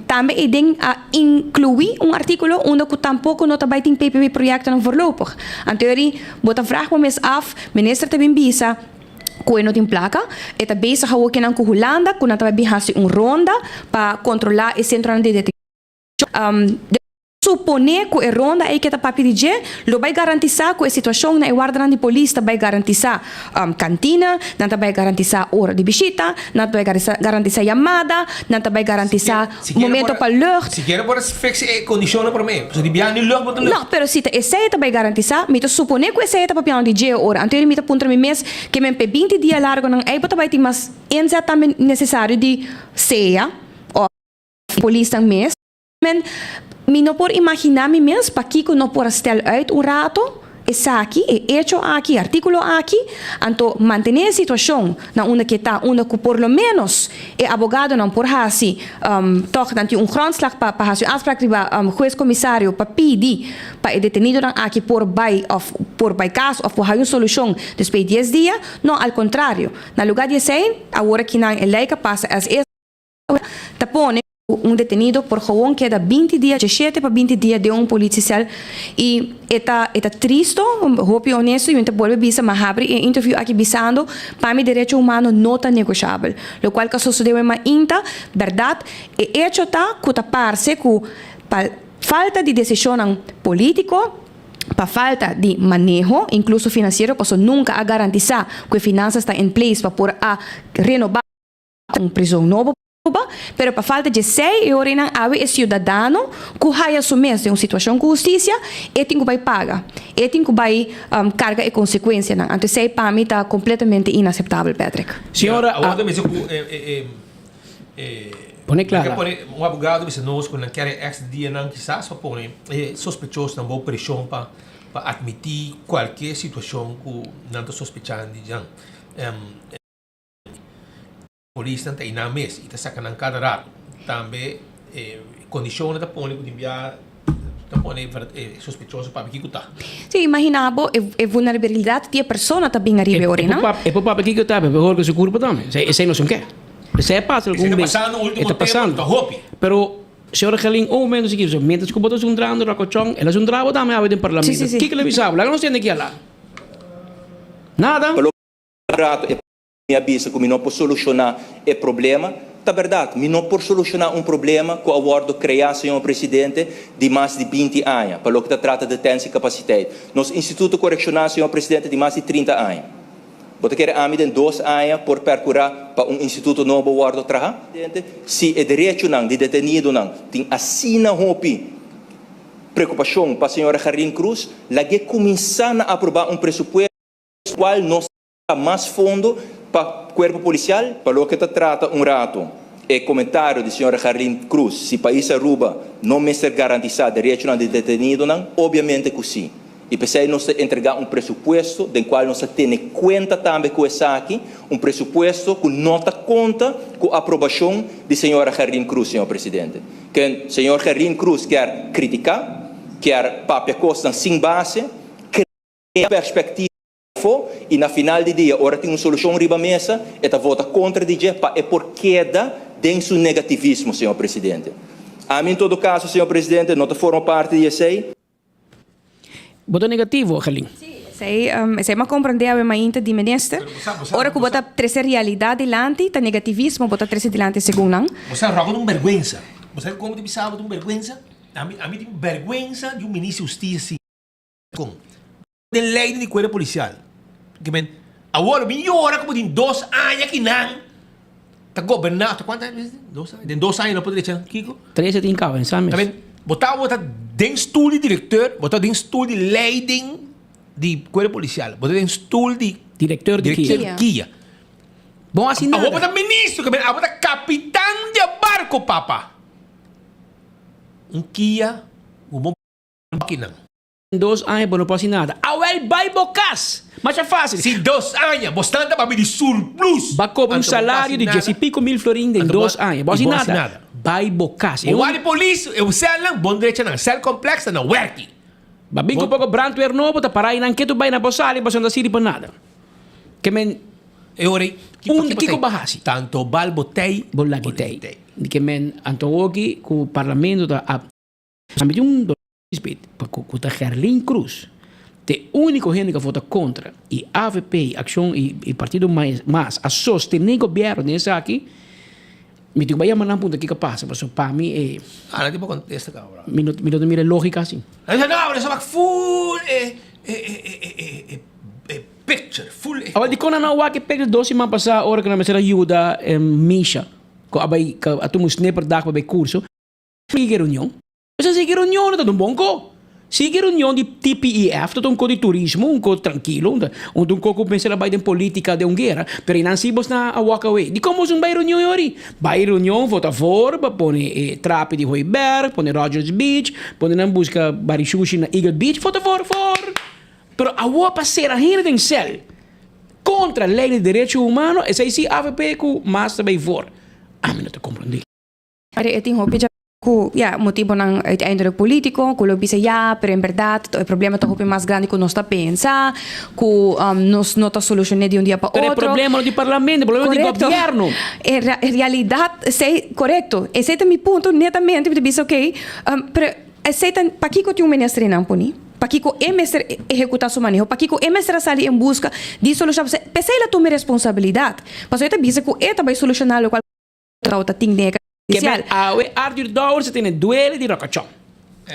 tambe eiden a inkluí un artíkulo unda ku tampoko no ta bai tin PPB proyektonan voorlopig. Anto eri bo ta vrag bo mes af, minister ta bin bisa ku e no tin plaka, e ta bezig awor kinan ku Hulanda ku nan ta bai bin hasi un ronda pa kontrolá e sentronan di detenshon. Suponé ku e ronda ei ke ta papia di dje lo bai garantisá ku e situashon na e wardanan di polis ta bai garantisá kantina, nan ta bai garantisá ora di bishita, nan ta bai garantisá yamada, nan ta bai garantisá momento pa lucht. Sikiera por a fix e kondishonnan promé, pasobra di biaha ni lucht bo ta lucht. No, pero si ta esei ta bai garantisá, mi ta suponé ku esei ta papiando di dje ora. Anto mi ta puntra mi mes ke men p'e binti dia largonan ei bo ta bai tin mas inzet tambe nesesario di sea òf polisnan mes. Men, mi no por imaginá mi mes pakiko no por a stel uit un rato esaki, e echo aki, e artíkulo aki, anto mantené e situashon na unda ke ta, unda ku por lo ménos e abogadonan por hasi, tòg nan tin un grondslag pa pa hasi un afspraak riba hues komisario pa pidi pa e detenidonan aki por bai òf por bai kas òf por haña un solushon despues di dies dia. No, al kontrario, na lugá di esei, awor aki nan e lei ka pasa as is. Ta pone ku un detenido por gewoon keda 20 dia, 17 pa 20 dia den un politiecel y e ta e ta tristo, hopi honesto y mi ta bolbe bisa ma habri e interview aki bisando pa mi derecho humano no ta negoshabel. Locual ka sosode wen mainta, berdad e hecho ta ku ta parse ku pa falta di decisionnan politico, pa falta di maneho, incluso financiero, paso nunca a garantisa ku e finanzas ta in place pa por a renoba. Un prizon nobo pa Aruba, pero pa falta dje sei e ora einan awe e siudadano ku haya su mes den un situashon ku hustisia, e tin ku bai paga, e tin ku bai karga e konsekuensianan. Anto esei pa mi ta kompletamente inaseptabel, Patrick. Señora, Awor ta bisa ku e e Pone klara. Nan ke pone un abogado bisa nos ku nan kere extra dianan kisas pa pone e sospechosonan bou preshon pa pa atmití kualke situashon ku nan ta sospechando di djan. Polisnan ta einan mes y ta saca nan cada rato. Tambe e condicionnan ta pone cu tin bia ta pone e sospechoso papia kico ta. Sí, imagina bo e vulnerabilidad di e persona ta bin ariba e ora einan. E por papia kico ta, pero por horca su curpa tambe. Esey nos no ke. Esey a pasa algun bes. Esey ta pasando ultimo E ta pasando. tempo, ta hopi. Pero, señora Gerlin, un momento si kico, mientras cu bo ta zundrando Racochon, el a zundra bo tambe awe den parlamento. Sí, sí, sí. Kico el a bisa bo? Laga nos tende ki a la. Nada. Pa loke rato e Mi a bisa ku mi no por solushoná e problema. Ta bèrdat, mi no por solushoná un problema ku a wòrdu kreá, señor presidente, di mas di 20 aña, pa loke ta trata detentiecapaciteit. Nos instituto korekshonal, señor presidente, di mas di 30 aña. Bo ta kere ami den dos aña por pèrkurá pa un instituto nobo wòrdu traha? Presidente, si e derechonan di detenidonan tin asina hopi preokupashon pa señora Gerlien Croes, lag'é kuminsá na aprobá un presupuesto kual nos Ta mas fondo pa cuerpo policial? Pa loke ta trata un rato e comentario di señora Gerlien Croes si pais Aruba no mester garantisa derechonan di detenidonan, obviamente cu si. Y p'esey nos ta entrega un presupuesto den cual nos ta tene cuenta tambe cu esaki, un presupuesto cu no ta conta cu aprobacion di señora Gerlien Croes, señor Presidente. Ken señor Gerlien Croes kier critica, kier papia cosnan sin base, crea perspectiva. Afó i na final di dia ora tin un solushon riba mesa e ta vota kontra di dje pa e por keda den su negativismo, señor Presidente. Ami en todo kaso, señor Presidente, no ta forma parti di esei. Bo ta negativo, Angelin. Esei, esei m'a comprende awe mainta di minister. Ora cu bo ta trece realidad dilanti, ta negativismo bo ta trece dilanti segun nan. Bo sa roga ta un berguensa. Bo sa como ta bisa bo ta un berguensa? Ami, ami tin berguensa di un minister di husticia si con. Den ley di cuerpo policial. Ke men, awor mi yora como tin dos aña ki nan ta goberna, ta cuanto aña? Dos aña. Den dos aña no por drecha kico? Trece tin caba en sa mes. Tamen, bo ta bo ta den stoel di directeur, bo ta den stoel di leiding di cuerpo policial, bo ta den stoel di Directeur di directeur kia. di kia. Bon haci nada. Awor bo ta ministro, ke men, abo ta capitan di e barco, papa. Un kia cu bo kinan. Dos aña bo no por haci nada. Awel bay bo cas! Masha facil. Si dos aña bo stan ta papia di surplus. Ba cobra un salario di dies y pico mil florin den dos aña. Bo haci nada. Bay bo cas. Bo wak di polis, e celnan bon drecha nan. Cel complex ta na werki. Ba bin cu poco brandweer nobo ta para aynan ketu bay na bo sali pasobra no ta sirbi pa nada. Ke men. E ora ey. Unda kico ba haci? Tanto bal bo tey. Bo lagi tey. Di ke men anto awoki cu parlamento ta. Ami tin un Lisbeth, pa cu ta Gerlin Cruz ta e unico hende cu a vota contra y avp, Accion y Partido Mas a sostene gobierno den esaki, mi tin cu bay yama nan punta kico a pasa pasobra pa mi e. Ah, nan tin por contesta caba. Mi no mi no ta mira e logica asi. Nan bisa no, pero esaki wak full e e e e e picture, full e. Awor dicon nan no a wak e picture dos siman pasa ora cu nan mester a yuda Misha cu a bay cu a tuma un snipperdag pa bay curso. Sigui reunion. Mester sigui reunion no ta un bon ko. Sigui reunion di TPEF ta un ko di turismo, un ko trankilo, un ta un ko ku mester a bai den politika den un guera, pero einan si bos na a walk away. Dikon bos un bai reunion yori? Bai reunion vota voor pa pone e trapi di Hooiberg, pone Rogers Beach, pone nan buska bari shushi na Eagle Beach, vota voor voor. Pero awor pa sera hende den sel kontra lei di derecho humano esei si avp ku mas ta bai voor. Ami no ta komprondé. Pero e tin hopi dja ku ya motibonan uiteindelijk politico ku lo bisa ya pero en berdad e problema ta hopi mas grandi ku nos ta pensa ku nos no ta solucione di un dia pa Pero e otro. problema no di parlamento, e problema di Correcto. gobierno. En realidad esey correcto esey ta mi punto netamente mi ta bisa ok pero esey ta pakiko tin un minister einan poni? Pakiko e mester ehecuta su maneho? Pakiko e mester a sali en busca di solucion? Pesey el a tuma e responsabilidad pasobra e ta bisa ku e ta bay soluciona locual Trouw ta tin den e Ke karisial. men awe Arthur Dowers a tene duele di Rokachon.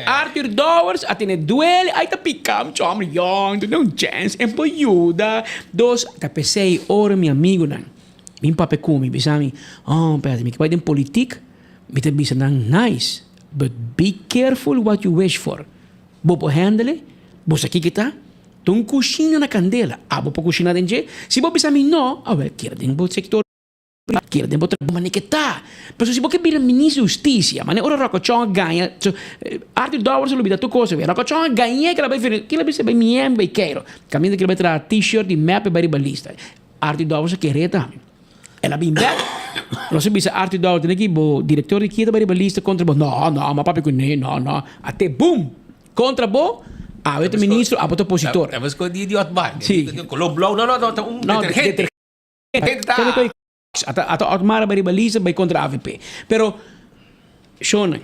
Arthur Dowers a tene duele ay ta pica mi chomber yong duna un chance en por yuda dos ta pesey ora mi amigonan bin papia cu mi bisa mi oh Pedro mi ke bay den politik mi ta bisa nan nice but be careful what you wish for bo por handle bo sa kiko ta ta un cushina na candela abo por cushina den dje si bo bisa mi no awel keda den bo sector. Kere den bo trabou mane ke ta. Pasobra si bo ke bira minister di hustisia, mane ora Rocochon a gaña, so, Arthur Dowers a lubida tur kos awe. Rocochon a gañ'é kila bai Venezuela, kila bisa bai Miami bai Cairo. Kaminda kila bai traha T-shirt di mep e bai riba lista. Arthur Dowers a kere tambe. El a bin bek, nos a bisa Arthur Dowers tene ki bo direktor di kia ta bai riba lista kontra bo. No, no, m'a papia kuné, no, no. Ate boom! Kontra bo, awe ta ministro, abo ta opositor. Ta meskos di di Otmar. Si. Koló blou, no, no, no, ta un detergente. Ata ata Otmar bai riba lista bai kontra avp. Pero shonnan,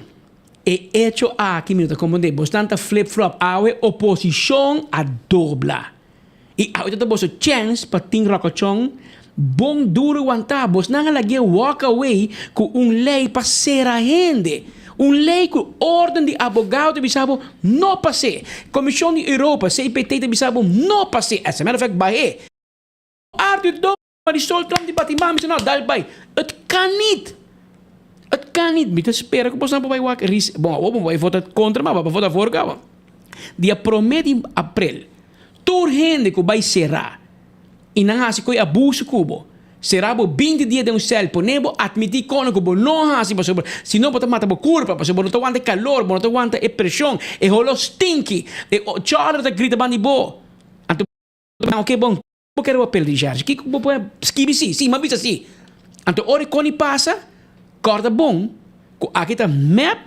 e echo aki mi no ta komprondé. Bosnan ta flip flop. Awe oposishon a dobla. I awe ta ta boso chèns pa tin ròkòchòn bon duru wantá. Bosnan a lag'é walk away ku un lei pa sera hende. Un lei ku órden di abogado ta bisa bo no pas'é. Komishon di Europa, CPT, ta bisa bo no pas'é. As a matter of fact bah'é. Arthur Dowers Marisol Trump di bati mami no dal bai het kan niet het kan niet mi ta spera ku boso nan por bai wak ris bon awor bo bai vota kontra ma bo vota for kaba dia prome di aprel tur hende ku bai sera i nan hasi koe abuso ku bo sera bo binti dia den un sel pone bo atmiti kono ku bo no hasi pasobra si no bo ta mata bo kurpa pasobra bo no ta wanta e kalor bo no ta wanta e preshon e holo stinki e chòler ta grita banda di bo anto Ok bon, bo kere papel di Jersey, kiko bo por skibi si? Si, m'a bisa si. Anto ora e koni pasa, kòrda bon ku aki ta mep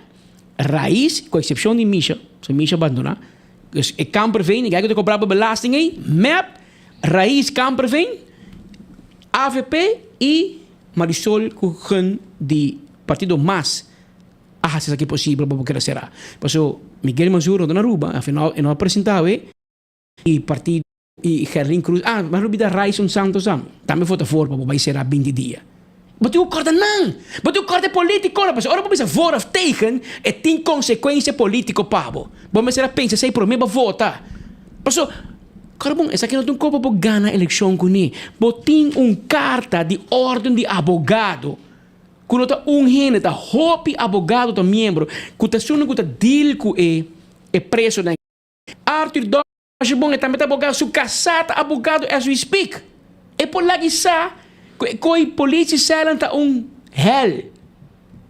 rais, ku eksepshon di Misha, so Misha bandoná, dus e Kamperveen, e guy ku ta kobra bo belasting ei, mep rais Kamperveen, avp i Marisol ku gun di partido mas a hasi esaki posibel pa bo keda será. Paso Miguel Mazur no ta na Aruba, e no a presentá awe. E partido. I Gerlin Cruz, ah, mas lubida Ryson Santos am, tambe vota voor pa bo bai sera 20 dia. Bo tin ku kòrda nan! Bo tin ku kòrda e politikonan, pasobra ora bo bisa voor of tegen, e tin konsekuensia politiko pa bo. Bo mester a pensa esei promé bo vota. Paso, kòrda bon, esaki no ta un kos pa bo gana elekshon kuné. Bo tin un karta di órden di abogado ku no ta un hende, ta hopi abogado ta miembro ku ta esunnan ku ta deal ku e e presonan. Arthur Dòsje bon e tambe ta abogado, su kasá ta abogado as we speak. E por lagi sa ku e koi politie cellen ta un hel.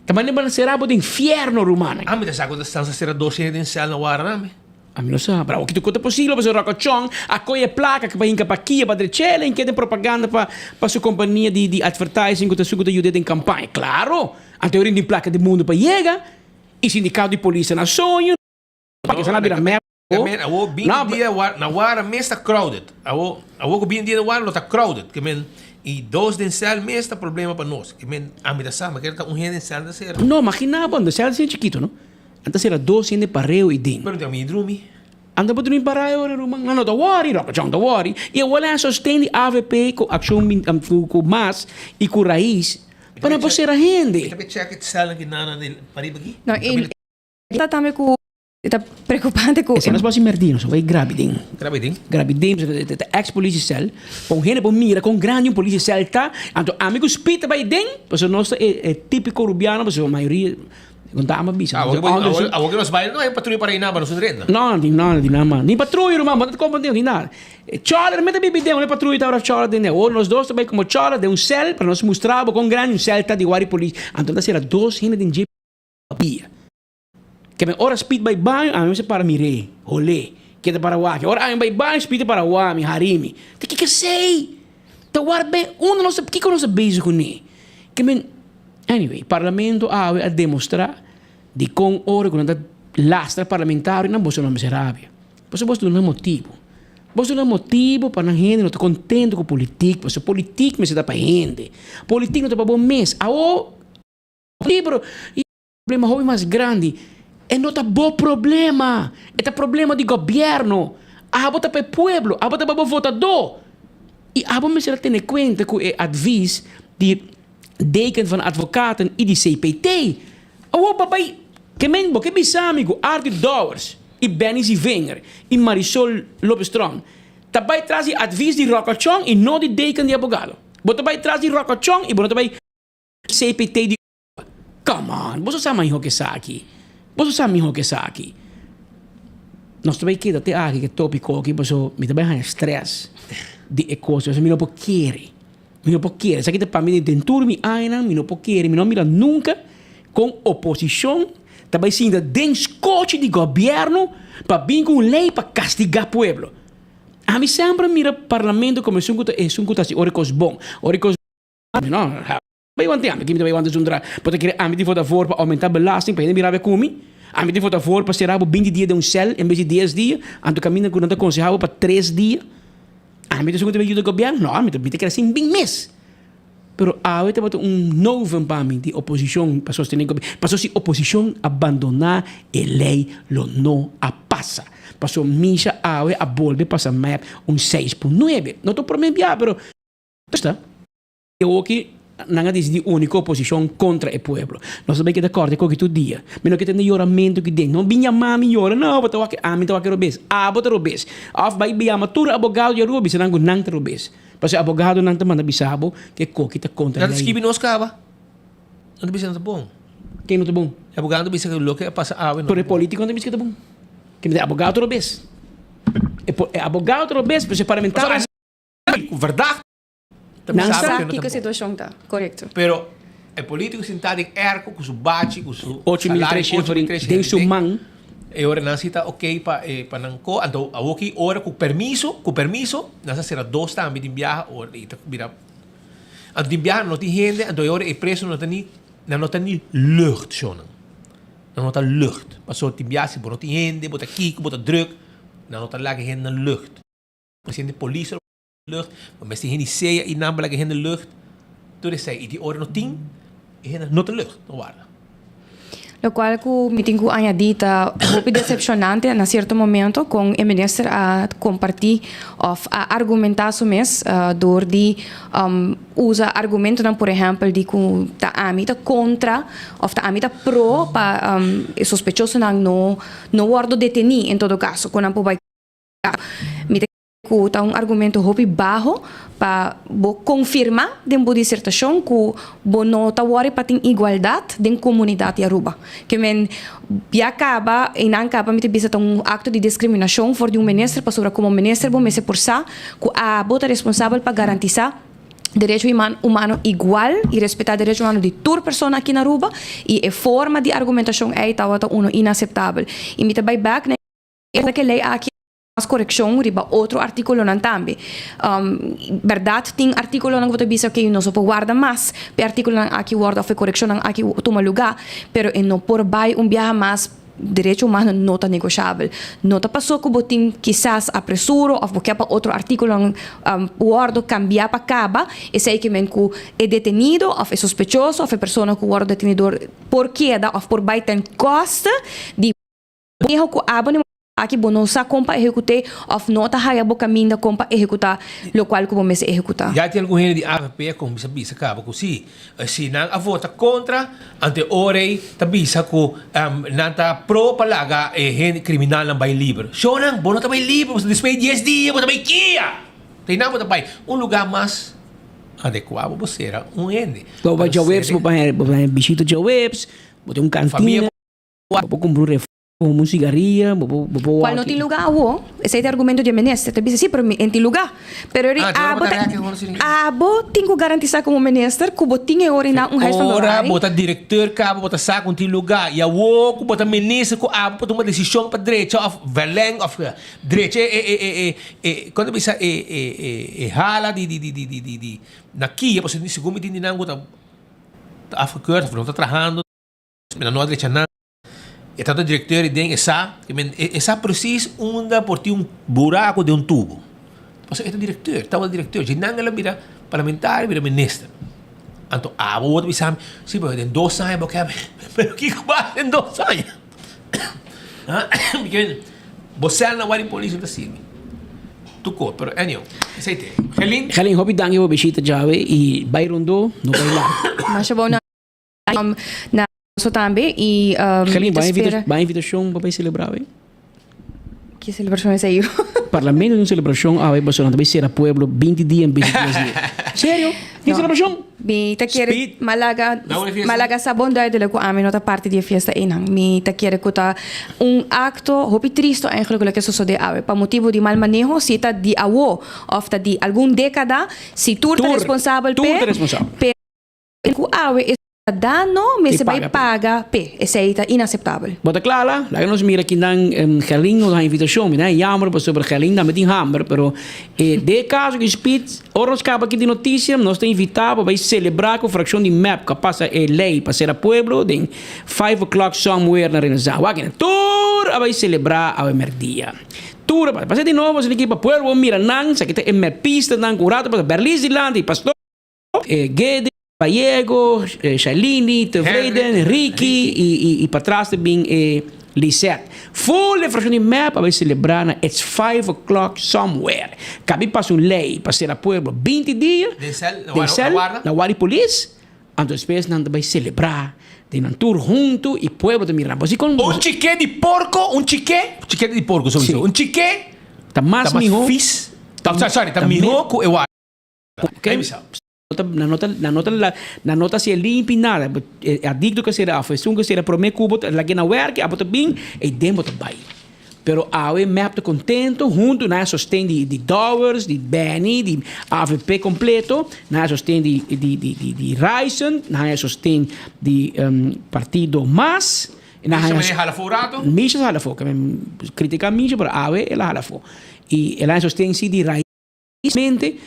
Ta manera bo na sera bo den fierno rumannan. Ami ta sa ku ta stan sa sera dos hende den sèl na wara nami. Ami no sa, pero awor ku ta posibel pasobra Ròkòchòn a koi e plaka ku pa hinka pa kia pa drech'el en ke den propaganda pa pa su kompania di di advertising ku ta esun ku ta yud'é den kampaña. Klaro! Anto e rin tin plaka di mundu pa yega i sindikato di polis ta na soño. Pa ke sa na bira mep. Ke men awo bini dia na wara mes ta crowded. Awo awo ku bini dia na wara lo ta crowded. Ke men i dos den sel mes ta problema pa nos. Ke men ami ta sa ma kere ta un hende den sel ta sera. No, magina bo, sel ta chikitu no. Nan ta sera dos hende pareu i den. Pero mi drumi. Anda bo drumi para e ora ruman. Nan no ta wori, Rokochon ta wori. I awor nan a sosten di avp ku akshon ku mas i ku rais pa nan por sera hende. Mi ta be check e selnan ki nan na pariba aki. No, i ta tambe ku E ta preocupante cu. Esei nos por haci merdi, nos por bay grabi den. Grabi den? Grabi den, pasobra ta ex politie cel. Pa un hende por mira con grandi un politie cel ta, anto ami cu Speed ta bay den, pasobra nos ta e tipico Rubiano, pasobra mayoria, con ta ama bisa. Awor awor cu nos bay no hay patruya para aynan, pa nos no renta. No, no tin, no tin nada mas. Ni patruya ruman, bo no ta comprende, no tin nada. Choler mi ta bibi den, unda patruya ta ora choler den den. Awor nos dos ta bay como choler den un cel, pa nos mustra bo con grandi un cel ta di guardia polis. Anto ta cera dos hende den dje pia. Ke men ora Speed bai baño, ami mester para mir'é, hol'é, ke ta para wak. Ora ami bai baño, Speed ta para wak mi, hari mi. Ta kiko esei? Ta wak ben unda nos ta, kiko nos ta bezig kuné? Ke men, anyway, parlamento awe a demostrá dikon ora ku nan ta lastra parlamentarionan boso no mester rabia. Pasobra boso duna motibu. Boso duna motibu pa nan hende no ta kontento ku politik, pasobra politik mester ta pa hende. Politik no ta pa bo mes. Awo, libro. Problema hopi mas grandi. E no ta bo problema. E ta problema di gobierno. Abo ta pa e pueblo. Abo ta pa bo votadó. I abo mester a tene kuenta ku e advis di deken van advokaten i di CPT. Awor bo bai ke men bo ke bisa mi ku Arthur Dowers i Benny Zivinger i Marisol Lopez Tromp ta bai tras di advis di Rocachon i no di deken di abogado. Bo ta bai tras di Rocachon i bo no ta bai CPT di. Come on, boso sa mihó ke esaki. Boso sa mihó ke esaki. Nos ta bai keda te aki ke tópiko aki paso mi ta bai haña strès di e kos pasobra mi no por kere. Mi no por kere. Esaki ta pa mi den tur mi añanan mi no por kere. Mi no a mira nunka kon oposishon ta bai sinta den skochi di gobièrnu pa bin ku un lei pa kastigá pueblo. Ami semper a mira parlamento komo esun ku ta esun ku ta hasi ora e kos bon, ora e kos. No. Bai wante ami, ki mi ta bai wante zundra? Bo ta kere ami tin vota voor pa aumenta belasting pa hende mira be ku mi? Ami tin vota voor pa sera bo binti dia den un sel en bes di dies dia, anto kaminda ku nan ta konseha bo pa tres dia? Ami ta esun ku ta bai yuda gobièrnu? No, ami ta mi ta kere sin bin mes. Pero awe tabata un novum pa mi di oposishon pa sostene gobièrnu, pasobra si oposishon a bandona e lei lo no a pasa. Pasobra Misha awe a bolbe pasa mep un seis pun nuebe. No ta prome bia pero ta. E oki nan a disidi uni ku oposishon kontra e pueblo. Nos ta bai keda kòrta e koki tur dia. Mi no ke tende yoramentu ki den. No bin yama mi yora, no, bo ta wak ami ta wak e robes. Abo ta robes. Òf bai yama tur abogado di Aruba bisa nan ku nan ta robes. Pasobra e abogadonan ta manda bisa bo ku e koki ta kontra Nan ta lei. skibi nos kaba. Nan ta bisa no ta bon. Ken no ta bon? E abogado ta bisa ku loke a pasa awe no Pero ta e bon. politikonan ta bisa ku ta bon. Ke mi ta e abogado ta robes. E abogado ta robes, pero si e parlamentario. Pasobra verdacht. Nan sa kiko situashon ta, korekto. Pero e politiko sintá den erko ku su bachi, ku su salario, 8.300 den su man. E ora nan si ta oké pa e pa nan ko, anto awoki ora ku permiso, ku permiso, nan sa sera dos tambe den biaha ora i ta bira. Anto den biaha no tin hende, anto e ora e preso no ta ni, nan no ta ni lucht shonnan. Nan no ta lucht, pasobra tin biaha si bo no tin hende, bo ta kiko, bo ta druk, nan no ta laga hende nan lucht. Presidente polis lucht, bo mester hende sea y nan pa laga hende lucht, tur esey y di ora no tin, e hende no ta lucht, no warda. Locual cu mi tin cu añadi ta hopi decepcionante na cierto momento con e minister a comparti of a argumenta su mes door di usa argumentonan por ehempel di cu ta ami ta contra of ta ami ta pro pa e sospechosonan no no wordo deteni en todo caso cu nan por bay Mi ta Ku ta un argumento hopi baho pa bo konfirmá den bo disertashon ku bo no ta wòri pa tin igualdat den komunidat di Aruba. Ke men ya kaba, einan kaba mi ta bisa ta un akto di diskriminashon for di un minister pasobra komo minister bo mester por sa ku abo ta responsabel pa garantisá derecho humano igual i respetá derecho humano di tur persona aki na Aruba i e forma di argumentashon ei tabata uno inaseptabel. I mi ta bai bèk na e lei aki. Mas korekshon riba otro artíkulonan tambe. Bèrdat tin artíkulonan ku bo ta bisa oke nos no por warda mas pa e artíkulonan aki wòrdu òf e korekshonnan aki tuma lugá, pero e no por bai un biaha mas, derecho humano no ta negoshabel. No ta paso ku bo tin kisas apresuro òf bo ke pa otro artíkulonan wòrdu kambiá pa kaba, esei ke men ku e detenido òf e sospechoso òf e persona ku wòrdu deteni dor por keda òf por bai ten koste di maneho ku abo na e momento aki bo no sa kon pa ehekut'é òf no ta haya bo kaminda kon pa ehekutá lokual ku bo mester ehekutá. Ya tin algun hende di avp a kuminsá bisa kaba ku si, si nan a vota kontra, anto e ora ei ta bisa ku nan ta pro pa laga e hende kriminalnan bai liber. Shownan, bo no ta bai liber, pasobra despues di dies dia bo ta bai kia! Ta einan bo ta bai un lugá mas adekuá bo sera un hende. Bo bai djaweps, bo bai bishita djaweps, bo tin un kantina. Bo por kumpra un refresco, un sigaria, bo por bo por Cual no tin luga awo, esey ta e argumento di e minister, ta bisa si pero mi en tin luga. Pero eri abo ta abo tin cu garantisa como minister cu bo tin e ora na un huis van Ora bewaring. bo ta directeur caba bo ta sa cu tin luga y awo cu bo ta minister cu abo por tuma decision pa drecha of verleng of drecha e e e e e con ta bisa e e e e hala di di di di di di na kia pasobra segun mi tin di nan cu ta afgekeurd of no ta trahando. Mi no a drecha nan. E tata directeur den e sa, e sa precies unda por tin un buraco den un tubo. Pasobra e ta directeur, tabata directeur. Dje nan el a bira parlamentario, bira minister. Anto abo bo ta bisa mi, si pero den dos aña bo kebe, pero kiko pasa den dos aña? Bo sel na wari polis no ta sirbi. Tuko, pero anyhow, esei te. Gelin? Gelin, hopi danki pa bo bishita djawe y bai rondó, no bai laat. Masha bon. Na so tambe y Gelin, mi ta spera. Ban invitacion pa bay celebra awe? Ki celebracion esey? Parlamento tin un celebracion awe pasobra nan ta bay cera pueblo binti dia en bes di dies dia. Serio? Tin celebracion? Mi ta kere Malaga, Malaga sa bon duidelijk cu ami no ta parti di e fiesta eynan. Mi ta kere cu ta un acto hopi tristo eigenlijk loke a sosode awe. Pa motibo di mal maneho, si ta di awo of ta di algun decada, si tur ta responsabel Tur ta responsabel. Ku awe e siudadano mester bai paga p'e. Esei ta inaseptabel. Bo ta kla la? Laga nos mira kinan Gerlin nos haña invitashon. Mi ta haña yamber pasobra Gerlin tambe tin hamber, pero e den e kaso ku Speed, ora nos kaba aki di notisia, nos ta invitá pa bai selebrá ku frakshon di mep ku a pasa e lei pa sera pueblo den five o'clock somewhere na Renaissance. Wak kinan tur a bai selebrá awe mèrdia. Tur a bai. Pasa di nobo esaki pa pueblo bo mira nan, esaki ta e mepistanan ku un rato pasa Berlis dilanti, pastor. Gede, Gallego, Shalini, Tevreden, Ricky y patras ta bin e Lisette. Full e fraccion di mep a bay celebra na It's Five O'Clock Somewhere. Cabi pasa un ley pa cera pueblo binti dia den cel na warda di polis, anto despues nan ta bay celebra den nan tur hunto y pueblo ta mira nan. Un chiké di porco, un chiké, chiké di porco sowieso, un chiké ta mas miho, sorry, ta miho cu e warda. Ok, nan no ta, nan no ta, nan no ta hacié limpi nada. E adicto ke sera of esun ke sera prome ku bo ta lag'é na werk, abo ta bin, ei den bo ta bai. Pero awe mep ta contento, hunto nan a sosten di di Dowers, di Benny, di avp completo, nan a sosten di di di di di Ryson, nan a sosten di partido mas. Misha mane hala afó un rato? Misha sa hala afó, critica Misha pero awe el a hala afó. I el a sosten si di Ryson. Mente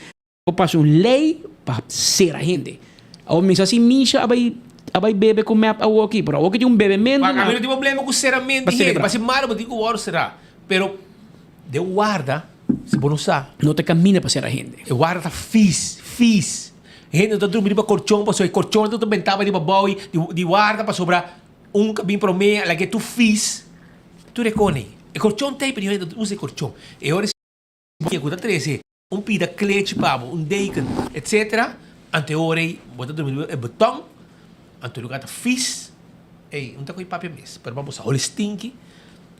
por pasa un ley pa cera hende. Awor mi sa si Misha a bay a bay bebe cu mep awoki, pero awoki tin un bebemento na. Ami no tin problema cu ceramento di hende, pa si malo bo tin cu worde cera, pero den warda si bo no sa. No ta caminda pa cera hende. E warda ta vies, vies. Hende no ta drumi riba corchon pasobra e corchon ta bentaba riba bou di warda pasobra. Un ka bin promé, a lag'é tur fis, tur e kone. E korchon ta ei, pero hende no ta usa e korchon. E ora si ku ta trese un pida klechi pa bo, un deken, etsetera, anto e ora ei bo ta drumi riba e beton, anto e lugar ta fis. Ey, un ta koe papia mes, pero pa bo sa holi stinky,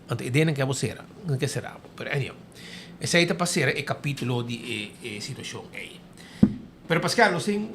anto e denan ke bo sera, nan ke sera bo. Pero anyhow, esei ta pa sera e kapitulo di e e situashon ei. Pero Pascal, nos tin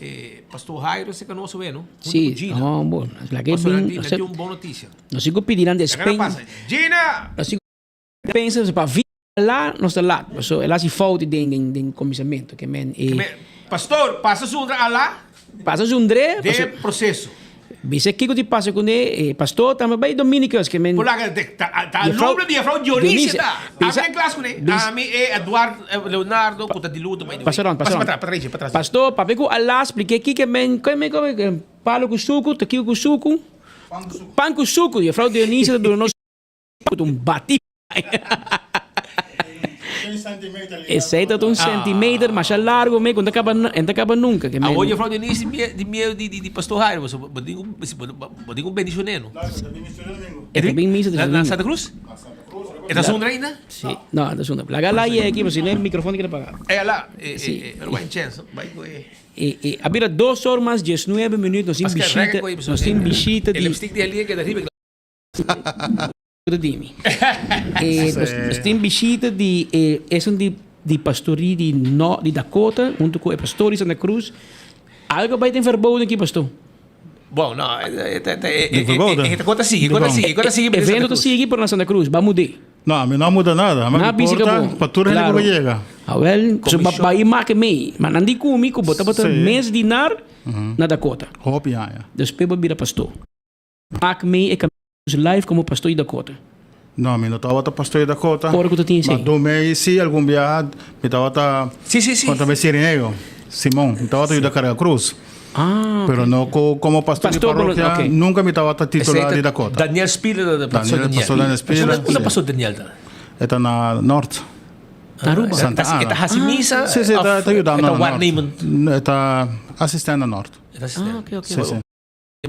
e Pastor Jairo cerca nos awe, no? Hunto Sí, ku Gina. oh, bon. La ke Pasobra bin, nan tin, nan tin un bon notisia. Nos tin ku pidi nan Laga nan despensa. pasa. Gina! Nos tin ku pensa pa vi la nos ta lat. Paso el hasi fout den den den kuminsamentu. Ke men e. Ke men, Pastor, pasa zundra ala. Pasa zundr'é. Den proseso. Bisa kiko di pasa kuné e pastor tambe bai Dominicus ke men. Por laga ta ta alumno di juffrouw Dionisia ta. Ami den klas kuné. Ami e Eduard Leonardo ku ta di luto by the way. Pasa rond pasa rond. Pasa patras patras. Pastor papia ku ala splike kiko men kome kome palo ku suku ta kiko ku suku. Pan ku suku juffrouw Dionisia ta duna nos un bati. Esei ta un centimeter masha largo me ku no ta kaba no ta kaba nunka. Ke men. Awor juffrouw Denise tin miedu di di pastor Jairo pasobra bo tin ku bo tin ku bendicion'é no. E ta bin misa Na Santa Cruz? E ta zundra ainda? Si, no e ta zundra. Laga ala yega aki pasobra si no e microfoon ta keda paga. E ala e lo bai chens bai ku e. E a bira dos or mas diesnuebe minuut nos tin bishita nos tin bishita di. E lipstick di Alia keda riba. Di mi. E nos tin bishita di e esun di di pastorie di no di Dakota hunto cu e pastor di Santa Cruz. Algo bay den verboden aki pastor? Bon no e ta ta e e ta sigui e ta sigui e ta sigui. Evento ta sigui pero na Santa Cruz ba mud'é. No ami no a muda nada. Na bisa ka bo. Pa tur hende ku bo yega. Awel so ba bay make mei. Ma nan di cu mi cu bo tabata mes di nar na Dakota. Hopi aña. Despues bo bira pastor. Maak mee e Camino's Life komo pastor di Dakota. No, mi no tabata pastor di Dakota. Ora ku ta tin esei. Ma Domey si algun biaha mi tabata Si, si, si. kontra mi sirineo, Simon. Mi tabata yuda karga krus. Ah, Pero no ku komo pastor di Pastor por lo- parrokia, ok. nunka mi tabata titular di Dakota. Daniel Spiller ta pastor Daniel, Daniel. pastor Daniel Spiller, Unda si. pastor Daniel ta? E ta na Nort. Na Aruba? Santa E ta Ana. hasi misa? Si, si, e ta, e ta yudando E ta na Nort. waarnemend? E ta asistente na Nort. E ta asistente. Ah, ok, ok. Si, si.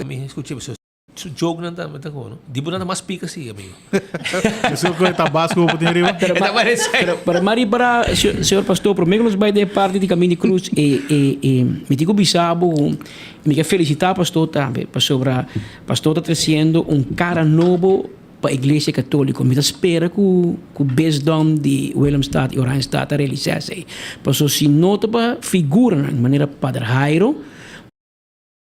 Mi scucha su su joke nan ta ta kono. Di bo nan ta mas pica si amigo. Eso ku e tabasco ku tin riba. Pero Ta parece. pero pero mari para señor pastor prome ku nos bai den e parti di Camin di Cruz e e e mi tin ku bisa bo ku mi ke felicita pastor tambe pasobra pastor ta treciendo un cara nobo pa iglesia catolico. Mi ta spera ku ku bisdom di Willemstad y Oranjestad ta realisa esei. Pasobra si no ta pa figuranan manera Pader Jairo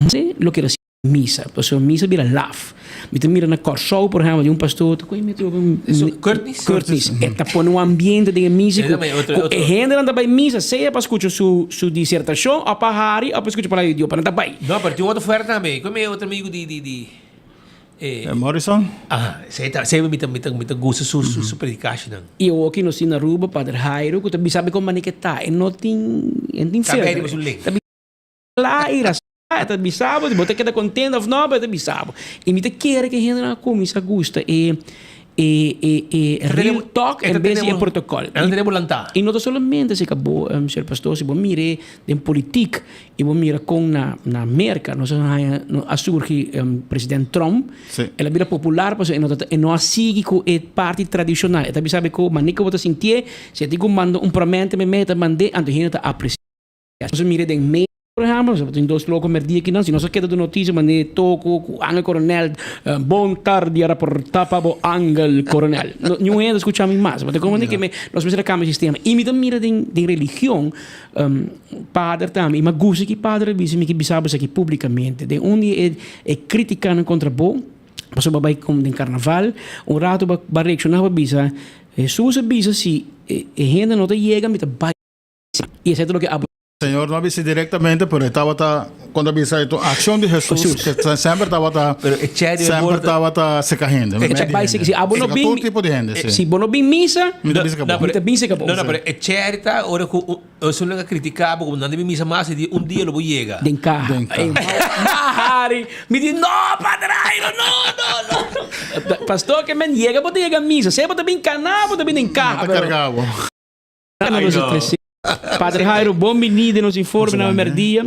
Hasi lo keda si misa, pasobra misa bira laf. Mi ta mira na Kòrsou, por ehèmpel, di un pastor ta kohe mi trobe un Curtis? Curtis. E ta pone un ambiente den e misa ku ku e hendenan ta bai misa sea pa skucha su su disertashon òf pa hari òf pa skucha palabra di Dios, pa nan ta bai. No, pero tin otro fuerte tambe. Koe mi e otro amigu di di di e. Morrison? Aha, esei ta esei mi ta mi ta mi ta gusta su su predikashinan. I awoki nos tin na Aruba Pader Jairo ku ta bisa mi kon manera ke ta. E no tin e no tin Ta filter. bai riba su link. Ta La i ra e ta bisa bo, bo ta keda kontento òf no, pero e ta bisa bo. I mi ta kere ku e hendenan a kuminsá gusta e e e e real talk en bes di e protokòl. E ta tene bo lantá. I no ta solamente aserka bo, señor pastor, si bo mir'é den politik i bo mira kon na na Merka nos a haña a surgi president Trump, el a bira popular pasobra e no ta e no a sigui ku e parti tradishonal. E ta bisa bo ku manera ku bo ta sintié, si e tin ku manda un promènte mei mei e ta mand'é, anto hende ta apresiá. Nos a mira den media, por ehempel, nos tin dos loko merdia akinan, si nos a keda den notisia manera toko ku Angel Coronel, bon tardi a raporta pa bo Angel Coronel. No, niun hende a skucha mi mas. Bo ta komprende ke nos mester a kambia sistema. I mi ta mira den den religion, pader tambe, i mi a gusta ki pader a bisa, mi ke bisa bo esaki publikamente, den un di e e kritikanan kontra bo, pasobra bo a bai kon den karnaval, un rato bo a reakshoná bo a bisa, Hesus a bisa si e hende no ta yega mi ta bai. I esei ta loke abo. Señor no a bisa directamente, pero e tabata, cuando a bisa e accion di Jesus, que semper tabata, Pero e chè di semper borde- tabata seca hende, E ta bai seca, si abo no Seca bin, tur tipo di hende, si. si bo no bin misa, Mi ta bisa No, bo. mi ta bin seca bo. No, no, pero e chè ta ora cu esun nan a critica bo, como nan debe misa mas, e di un dia lo bo yega. Den caha. Den caha. Ey, ma hari. Mi di, no, Padre Jairo, no, no, no. Pastor ke men yega, bo ta yega misa. Sea bo ta bin cana, bo ta bin den caha, Ta pero carga bo. Padre Jairo, bon bini den nos informe na merdia.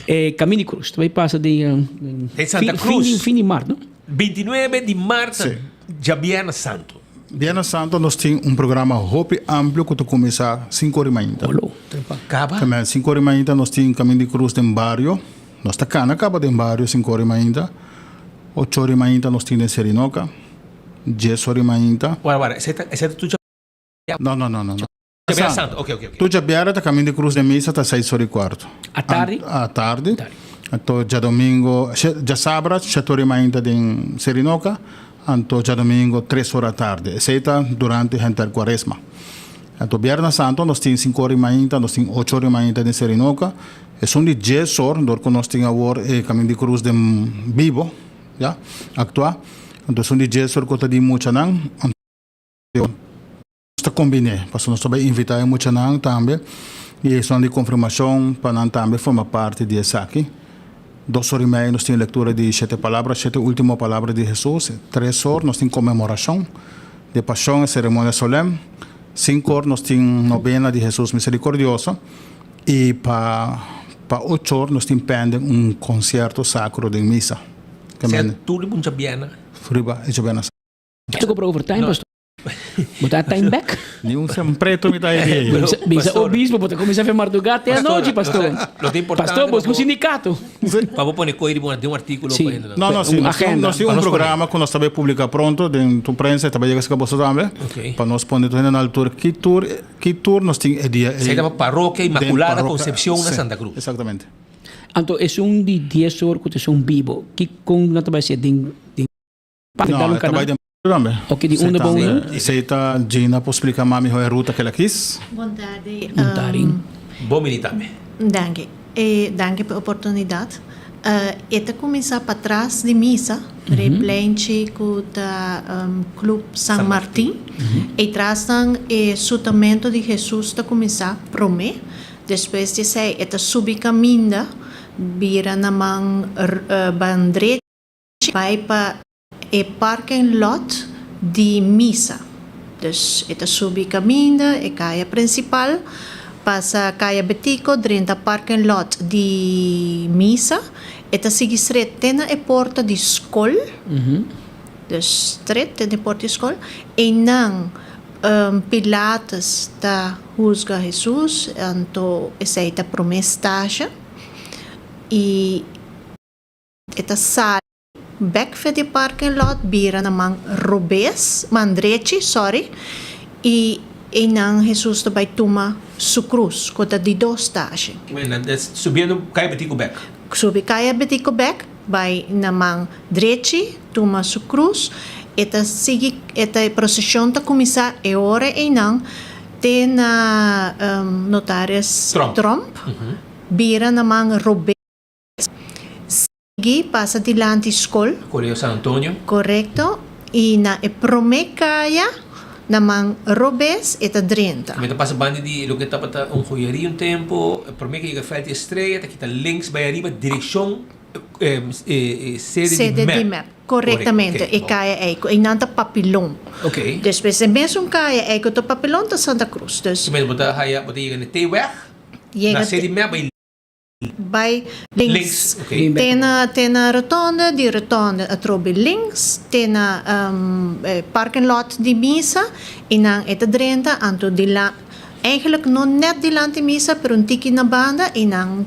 Eh, Camin di Cruz, ta bay pasa den Den Santa Cruz. Fin, fin di maart, no? 29 di maart Sí. djabièrnè santo. Biernes Santo nos tin un programa hopi amplio ku ta kuminsá sinku ora i mainta. Olo. Kaba. Kamen sinku ora i mainta nos tin Kamin di Cruz den bario. Nos ta kana kaba den bario sinku ora i mainta. Ocho ora i mainta nos tin den Serinoka. Dies ora i mainta. Wara, wara, esei ta, esei ta tur djabièrnè? No, no, no, no, no. Djabièrnè Santo, ok, ok, ok. Tur djabièrnè ta Kamin di Cruz den misa ta seis ora i kuarto. Atardi? Atardi. Anto djadomingo, djasabra shete ora i mainta den Serinoka. Anto djadomingo tres ora atardi. Esei ta durante henter Kuaresma. Anto Bierna Santo nos tin sinku ora i mainta, nos tin ocho ora i mainta den Serinoka. Esun di dies or, dor ku nos tin awor e Kamin di Krus den bibo, ya, aktua. Anto esun di dies or ku ta di muchanan, anto nos ta kombiné, pasobra nos ta bai invitá e muchanan tambe i esun di konfirmashon pa nan tambe forma parti di esaki. Dos or i mei nos tin lektura di shete palabra, shete ultimo palabra di Hesus. Tres or nos tin konmemorashon di e Pashon, e seremonia solèm. Sinku or nos tin nobena di Hesus Miserikordioso. I pa pa ocho or nos tin pènden un konsierto sakro den misa. Sea tur di buncha biena. Riba e djabiena. Ta cobra overtime, pastor? Bo ta time back? Ni un sen preto mi ta hei. Bisa obispo, bo ta cuminsa fe marduga te anochi, pastor. Lo ta importante. Pastor, bo un sindicato. Pa bo pone coi riba den un articulo. Sí. No, no, sí. Nos tin un programa cu nos ta bay publica pronto den tu prensa y ta bay yega cerca boso tambe. Pa nos pone tur hende na altura ki tur, ki tur nos tin e dia ei. Esey ta pa Parroquia Inmaculada Concepcion na Santa Cruz. Exactamente. Anto esun di dies or cu ta esun bibo, kiko nan ta bay haci den No, e ta bai den tambe. Ok, di unda pa unda? Esei ta Gina por splika mas mihó e ruta ku el a kis. Bon tardi. Bon tardi. Bon bini tambe. Danki. E danki pa e oportunidat. E ta kuminsá patras di misa, riba e pleinchi ku ta Club San Martin. Ei trasnan e sutamentu di Hesus ta kuminsá promé. Despues di esei e ta subi kaminda bira na man ban drechi. Bai pa e parking lot di misa. Dus e ta subi caminda e caya principal, pasa caya Betico drenta parking lot di misa. E ta sigui stret te na e porta di scol, dus stret te na e porta di scol. Eynan Pilatus ta huzga Jesus, anto esey ta prome stasha. Y. E ta sali bek fe di parking lot bira na man robes, man drechi, sorry, i einan Hesus ta bai tuma su krus, ku ta di dos stasje. Bueno, subiendo Kaya Betico bek. Subi Kaya Betico bek, bai na man drechi, tuma su krus, e ta sigui, e ta, e proseshon ta kuminsá e ora einan te na Notaris Tromp, bira na man robes. Sigui pasa dilanti skol. Colegio San Antonio. Korekto. I na e promé kaya, na man robes, e ta drenta. Mi ta pasa banda di loke tabata un joyeria un tempo. E promé ke yega Veld di Estrella ta kita links bai ariba direkshon sede di mep. Korektamente. E kaya ei ku einan ta Papilon. Oké. Despues e mesun kaya ei ku ta Papilon ta Santa Cruz. Dus. Bo ta haya bo ta yega na T-weg. Yega Na sede di mep bai. Bai links te na te na rotonde, di rotonde atrobe links te na parking lot di misa y nan e ta drenta anto di la eigenlijk no net dilanti misa pero un tiki na banda y nan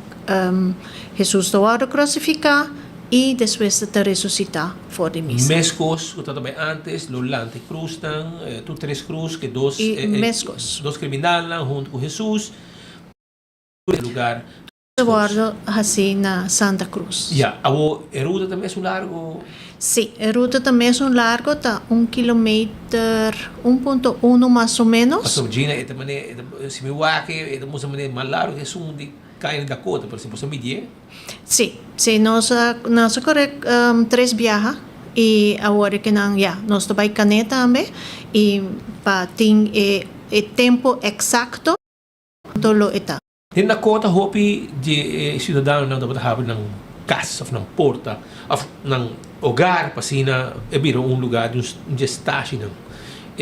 Jesus ta wordo crucifica y despues ta resucita for di misa. Mescos cu ta tabata antes lo lanta e cruznan tur tres cruz cu e dos Y mescos. dos criminalnan hunto cu Jesus. Lugar. Ta wordo haci na Santa Cruz. Ya, awo e ruta ta mesun largo? Si, e ruta ta mesun largo, ta un kilometer, un punto uno mas o menos. Pasobra Gina e ta mane, si mi wak e ta muestra mane mas largo ke esun di Kaya di Dakota, pero si bo sa midié. Si, si, nos a nos a kore tres biaha i awor ke nan ya, nos ta bai Cané tambe i pa tin e e tempo eksakto. Anto lo e ta. Den Dakota hopi di e ciudadanonan tabata habri nan cas of nan porta of nan hogar pa asina e bira un lugar di un di e stashinan.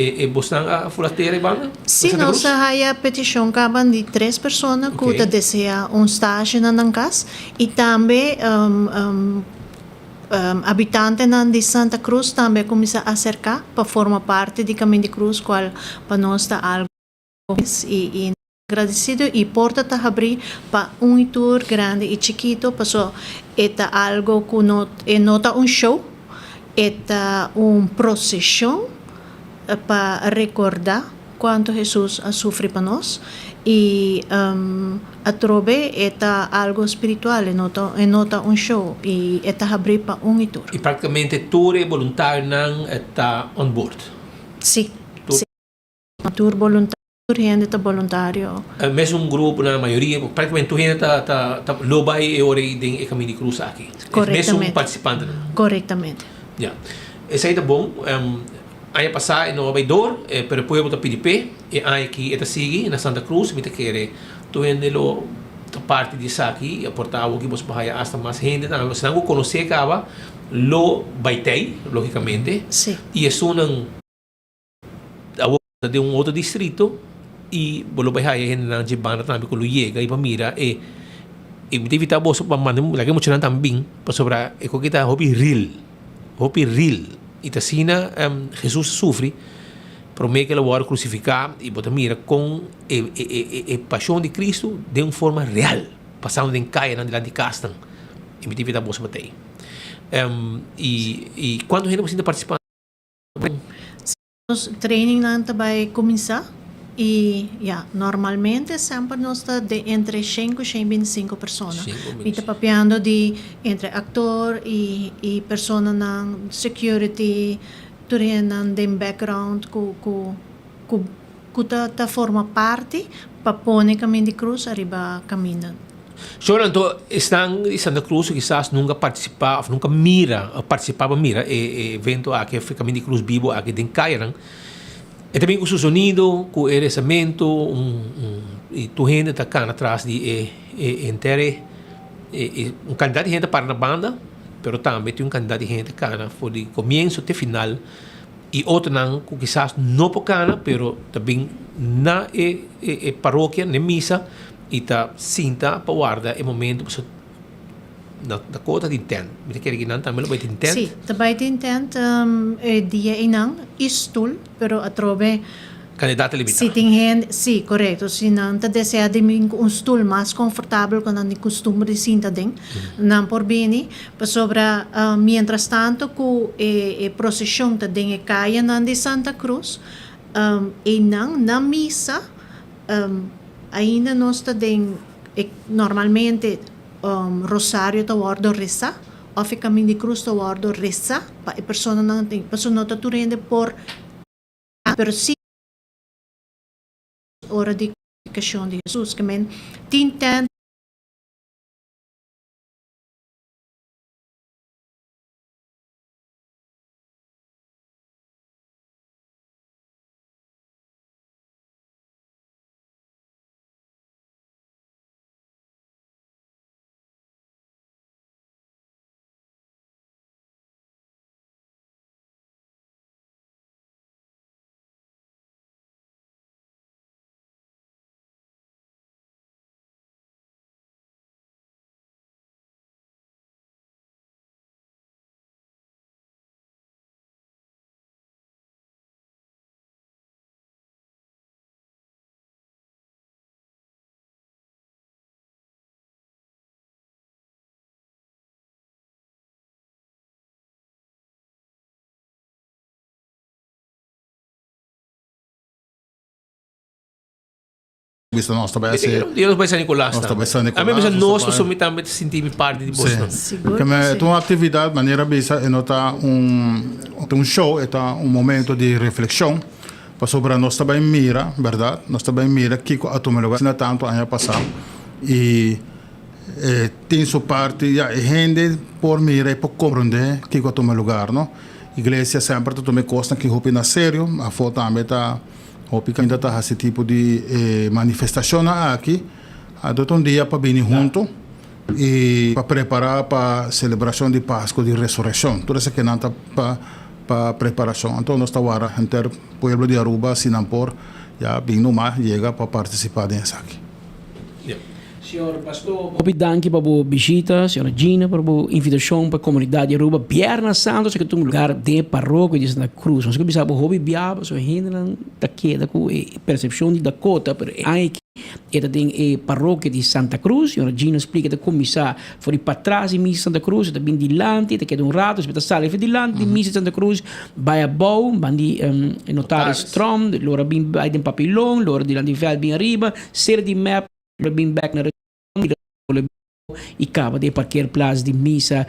E bosnan a fula tera e banda? Si, nos a haya peticion caba di tres persona cu ta desea un stage na nan cas y tambe habitantenan di Santa Cruz tambe a cuminsa acerca pa forma parti di Camin di Cruz cual pa nos ta algo y agradecido y porta ta habri pa un y tur grandi y chikito paso e ta algo cu no e no ta un show e ta un procesion pa recorda cuanto Jesus a sufri pa nos y atrobe e ta algo spiritual e no ta e no ta un show y e ta habri pa un y tur. Y practicamente tur e boluntarionan ta on board? Si, si. Tur boluntario, tur hende ta boluntario. Mesun grupo nan mayoria, prácticamente tur hende ta ta ta lo bai e ora ei den e Caminda di Cruz aki. Correctamente. Mesun participantenan. Correctamente. Ya. Esei ta bon. Aña pasá e no a bai door, pero e pueblo ta pidi p'e. E aña aki e ta sigui na Santa Cruz. Mi ta kere tur hende lo ta parti di esaki i aportá awo ki boso por haya asta mas hende tambe. Esnan ku konosé kaba lo bai tei, lógicamente. Sí. I esunnan. Awor ta den un otro distrito y bo lo bay haya hendenan dje banda tambe cu lo yega y pa mira e y mi ta invita boso pa manda laga e muchanan tambe bin pasobra e koki ta hopi real hopi real y ta asina Jesus a sufri prome cu el a worde crucifica y bo ta mira con e e e pasion di Cristo den un forma real pasando den cayanan dilanti casnan y mi ta invita boso pa ta ey y y cuanto hende bo sinti participa. Nos trainingnan ta bai kuminsá i ya, normalmente semper nos ta den entre shen ku shen bintisinko persona. Mi ta papiando di entre aktor i i personanan security, tur hendenan den background ku ku ku ku ta ta forma parti pa pone Kaminda di Krus ariba kaminda. Shor anto esnan di Santa Cruz ku kisas nunka partisipá òf nunka mira òf partisipá pa mira e e evento aki òf e Kaminda di Krus bibu aki den kayanan, e ta bin ku su sonido, ku e rezamentu, un un i tur hende ta kana tras di e e henter e e un kantidat di hende ta para na banda, pero tambe tin un kantidat di hende ta kana for di komienso te final i otronan ku kisas no por kana pero ta bin na e e parokia, na e misa. I ta sinta pa warda e momento pasobra na Dakota tin tent. Mi ta kere ki nan tambe lo bai tin tent. Sí, ta bai tin tent e dia einan i stul, pero atrobe Kandidat ta limitá. Si tin hende, sí, korekto. Si nan ta deseá di bin ku un stul mas konfortabel ku nan di kustumber di sinta den, nan por bini. Pasobra mientras tanto ku e proseshon ta den e kayanan di Santa Cruz, einan na misa, Ainda nos ta den e normalmente rosario ta wordo resa of e camin di cruz ta wordo resa pa e personanan tin pasobra no ta tur hende por pero si ora di crucificacion di Jesus ke men tin tent. Bisa nos ta bai hasi. Un dia nos bai San Nicolas Nos ta bai San Nicolas. Ami bisa nos pasobra mi tambe ta sinti mi parti di bosnan. Si. Keme ta un actividad manera bisa e no ta un un show e ta un momento di reflexion pasobra nos ta bai mira berdad nos ta bai mira kico a tuma lugar asina tanto aña pasa y e tin su parti ya e hende por mira y por comprende kico a tuma lugar no. Iglesia semper ta tuma e cosnan aki hopi na serio afo tambe ta. Hopi kaminda ta hasi tipo di e manifestashonnan aki. Anto ta un dia pa bini huntu i pa prepará pa selebrashon di Pasku di Resurekshon. Tur esakinan ta pa. pa preparacion. Anto nos ta wara henter pueblo di Aruba si nan por ya bin numa yega pa participa den esaki. Señor Pastor, hopi danki pa bo bishita, señora Gina pa bo invitacion pa comunidad di Aruba. Bierna Santo esaki ta un lugar den e parokia di Santa Cruz. Nos a bisa bo hopi biaha pasobra hendenan ta keda cu e percepcion di Dakota, pero e aña aki e ta den e parokia di Santa Cruz. Señora Gina splica e ta cuminsa for di patras di misa Santa Cruz, e ta bin dilanti, e ta keda un rato, despues ta sali for dilanti di misa Santa Cruz, bai abou, ban di Notaris Tromp, lora bin bai den Papilon, lora dilanti veld bin ariba, ser di mep. Lo bin bek na Redondo i kaba den e parkeerplaats di misa.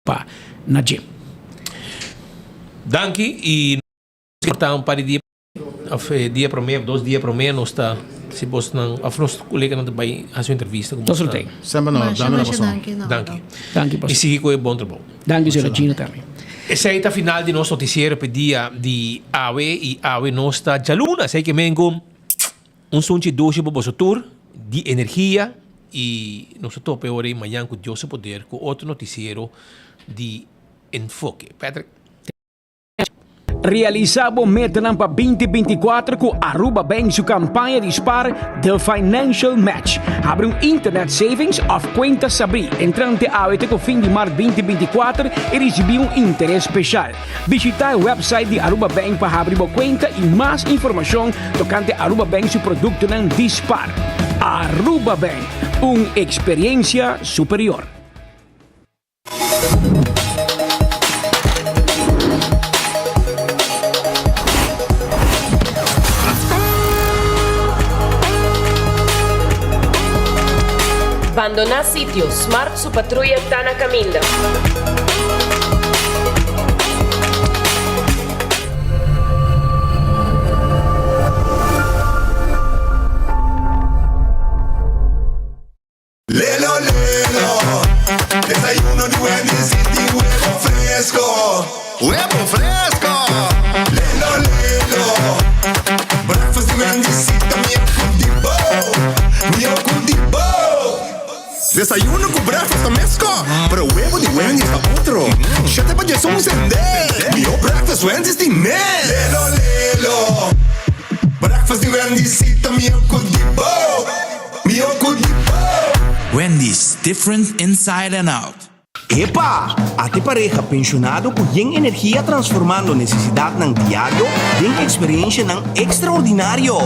Pa na dje. Danki y nos ta un par di dia of dia prome of dos dia prome nos ta si bos nan of nos coleganan ta bay haci un entrevista cu Nos lo tey. Semper no, Masha dame la masha pason. danki no. Danki. Danki Y pastor. sigui cu e bon trabou. Danki señora Gina tambe. Esey ta final di nos noticiero p'e dia di awe y awe nos ta djaluna esey ke men cu Un sunchi dushi pa boso tur di energia y nos ta topa e ora ei mañan cu Dios su poder cu otro noticiero di Enfoke. Patrick. Realisa bo metanan pa binti 24 cu Aruba Bank su campaña di spar The Financial Match. Habri un internet savings of cuenta sabri entrante awe te cu fin di mart binti 24 y ricibi un interes special. Bishita e website di Aruba Bank pa habri bo cuenta y mas informacion tocante Aruba Bank su productonan di spar. Aruba Bank, un experiencia superior. Bandoná sitio, Smart su patruya ta na kaminda. Lelo lelo, desayuno di Wendy's y tin huevo fresco. Huevo fresco! Lelo lelo, breakfast di Wendy's y ta mihó ku di bo, mihó ku di bo. Desayuno ku breakfast ta mesko, pero huevo di Wendy's ta otro. Shete pa djes un sende, mihó breakfast Wendy's tin mes. Lelo lelo, breakfast di Wendy's y ta mihó ku di bo, mihó ku di bo. Wendy's, different inside and out. Epa! Ate pareha penshonado ku yen energia transformando nesesidatnan diario den eksperenshanan ekstraordinario.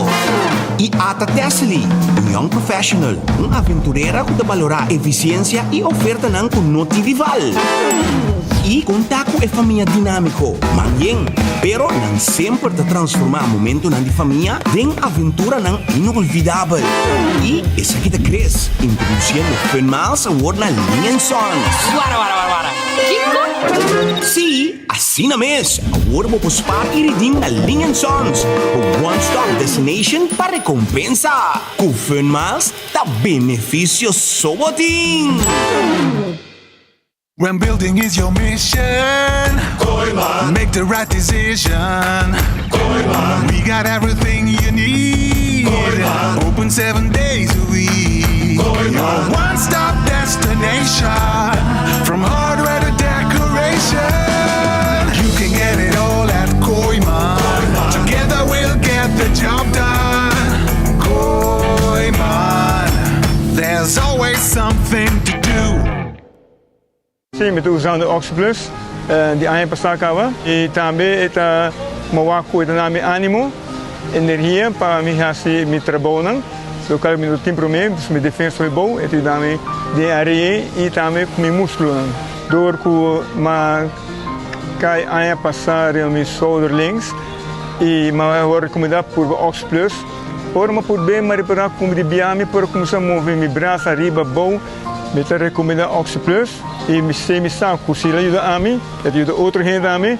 I ata Tessely, un young professional, un aventurera ku ta balorá efisiensia i ofertanan ku no tin rival. I konta ku e famia dinámiko, man yen, pero nan semper ta transformá momentonan di famia den aventuranan inolvidabel. I esaki ta Chris, introduciendo Fun Miles awor na Ling and Sons. Wara wara wara wara. Kiko? Sí, asina mes! Awor bo por spaar i redeem na Ling and Sons, bo one stop destination pa recompensa. Ku Fun Miles ta beneficio so bo tin! When building is your mission, Kooyman. Make the right decision. Kooyman. We got everything you need. Kooyman. Open seven days a week. Kooyman. Your one-stop destination. From hardware to decoration. You can get it all at Kooyman. Kooyman. Together we'll get the job done. Kooyman. There's always something to do. Sí, mi ta usando OxyPlus di aña pasá kaba i tambe e ta mowá ku e ta na mi ánimo. energia pa mi hasi mi trabounan, lokual mi no tin promé, pues mi defensa hopi bon, e ta yuda mi den área ei i tambe ku mi múskulonan. Dor ku m'a kai aña pasá riba mi schouder links i m'a wòrdu rekomendá purba Ox Plus. Ora m'a purb'é m'a ripará ku di bia mi por kuminsá move mi brasa ariba abou. Mi ta rekomendá Oxi Plus i mi sé mi sa ku si el a yuda ami, e ta yuda otro hende tambe.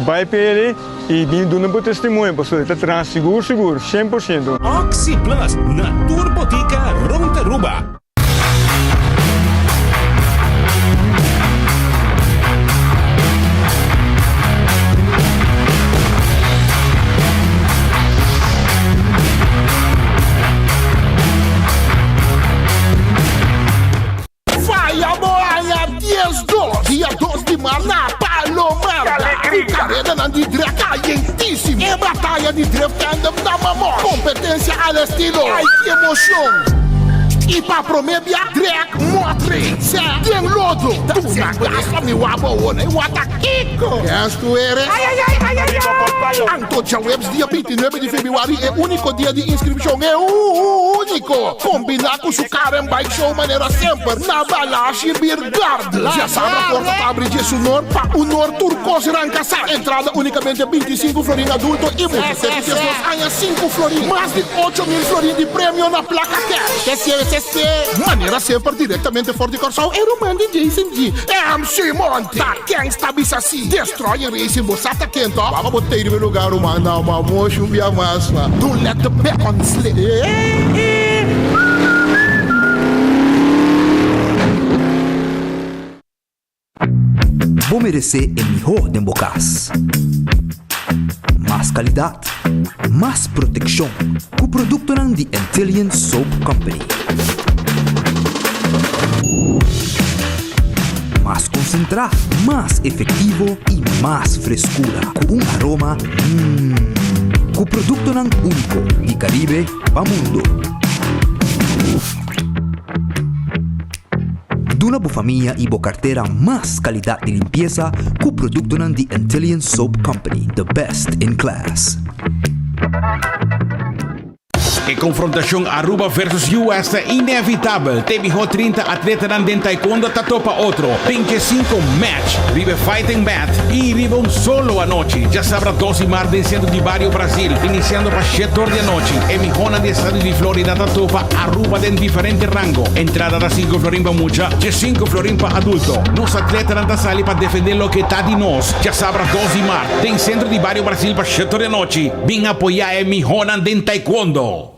Bai pa el i bin duna bo testimonio pasobra e ta traha sigur sigur, 100%. Oxi Plus na tur botica rond Aruba. Faya bo aña 12, dia 2 di maart na Palomar. Ku karedanan di drag kalientísimo. E bataya di drift tandem na Mamor. Kompetensia al estilo Ay ki emocion! I pa promé bia drag motre sè den lodo. Duna gas pa mi wak bo awor e wak ta kiko? Ken tu eres? Anto djaweps dia 29 di febrüari e úniko dia di inskripshon e úniko! Kombiná ku su car and bike show manera semper na Balashi Beer Garden. Djasabra porta ta abri dje su nor pa un nor tur kos ranka sa. Entrada únikamente 25 florin adulto i mucha 72 aña 5 florin. Mas di 8000 florin di premio na plaka cash. Manera semper direktamente for di Kòrsou e ruman di Jason G. MC Monty. Ta ken sta bisa si? Destroyer Racing bo sa ta ken to? Baba bo tey riba e lugar ruman na ma mosh un bia mas ma. Don't let the bacon slip. Bo meresé e mihó den bo kas. Mas kalidat, mas protekshon ku produktonan di Antillian Soap Company. Mas konsentrá, mas efektivo i mas freskura ku un aroma mmm. Ku produktonan úniko di Karibe pa mundu. Duna bo famia i bo kartera mas kalidat di limpiesa ku produktonan di Antillian Soap Company, the best in class. E konfrontashon Aruba versus US ta inevitabel. Te mihó 30 atletanan den taekwondo ta topa otro den ke sinku match riba e fighting mat i riba un solo anochi. Djasabra 2 di mart den sentro di bario Brazil, inisiando pa shete or di anochi, e mihónan di estado di Florida ta topa Aruba den diferente rango. Entrada ta sinku florin pa mucha, djesinku florin pa adulto. Nos atletanan ta sali pa defendé loke ta di nos. Djasabra 2 di mart den sentro di bario Brazil pa shete or di anochi. Bin apoyá e mihónan den taekwondo!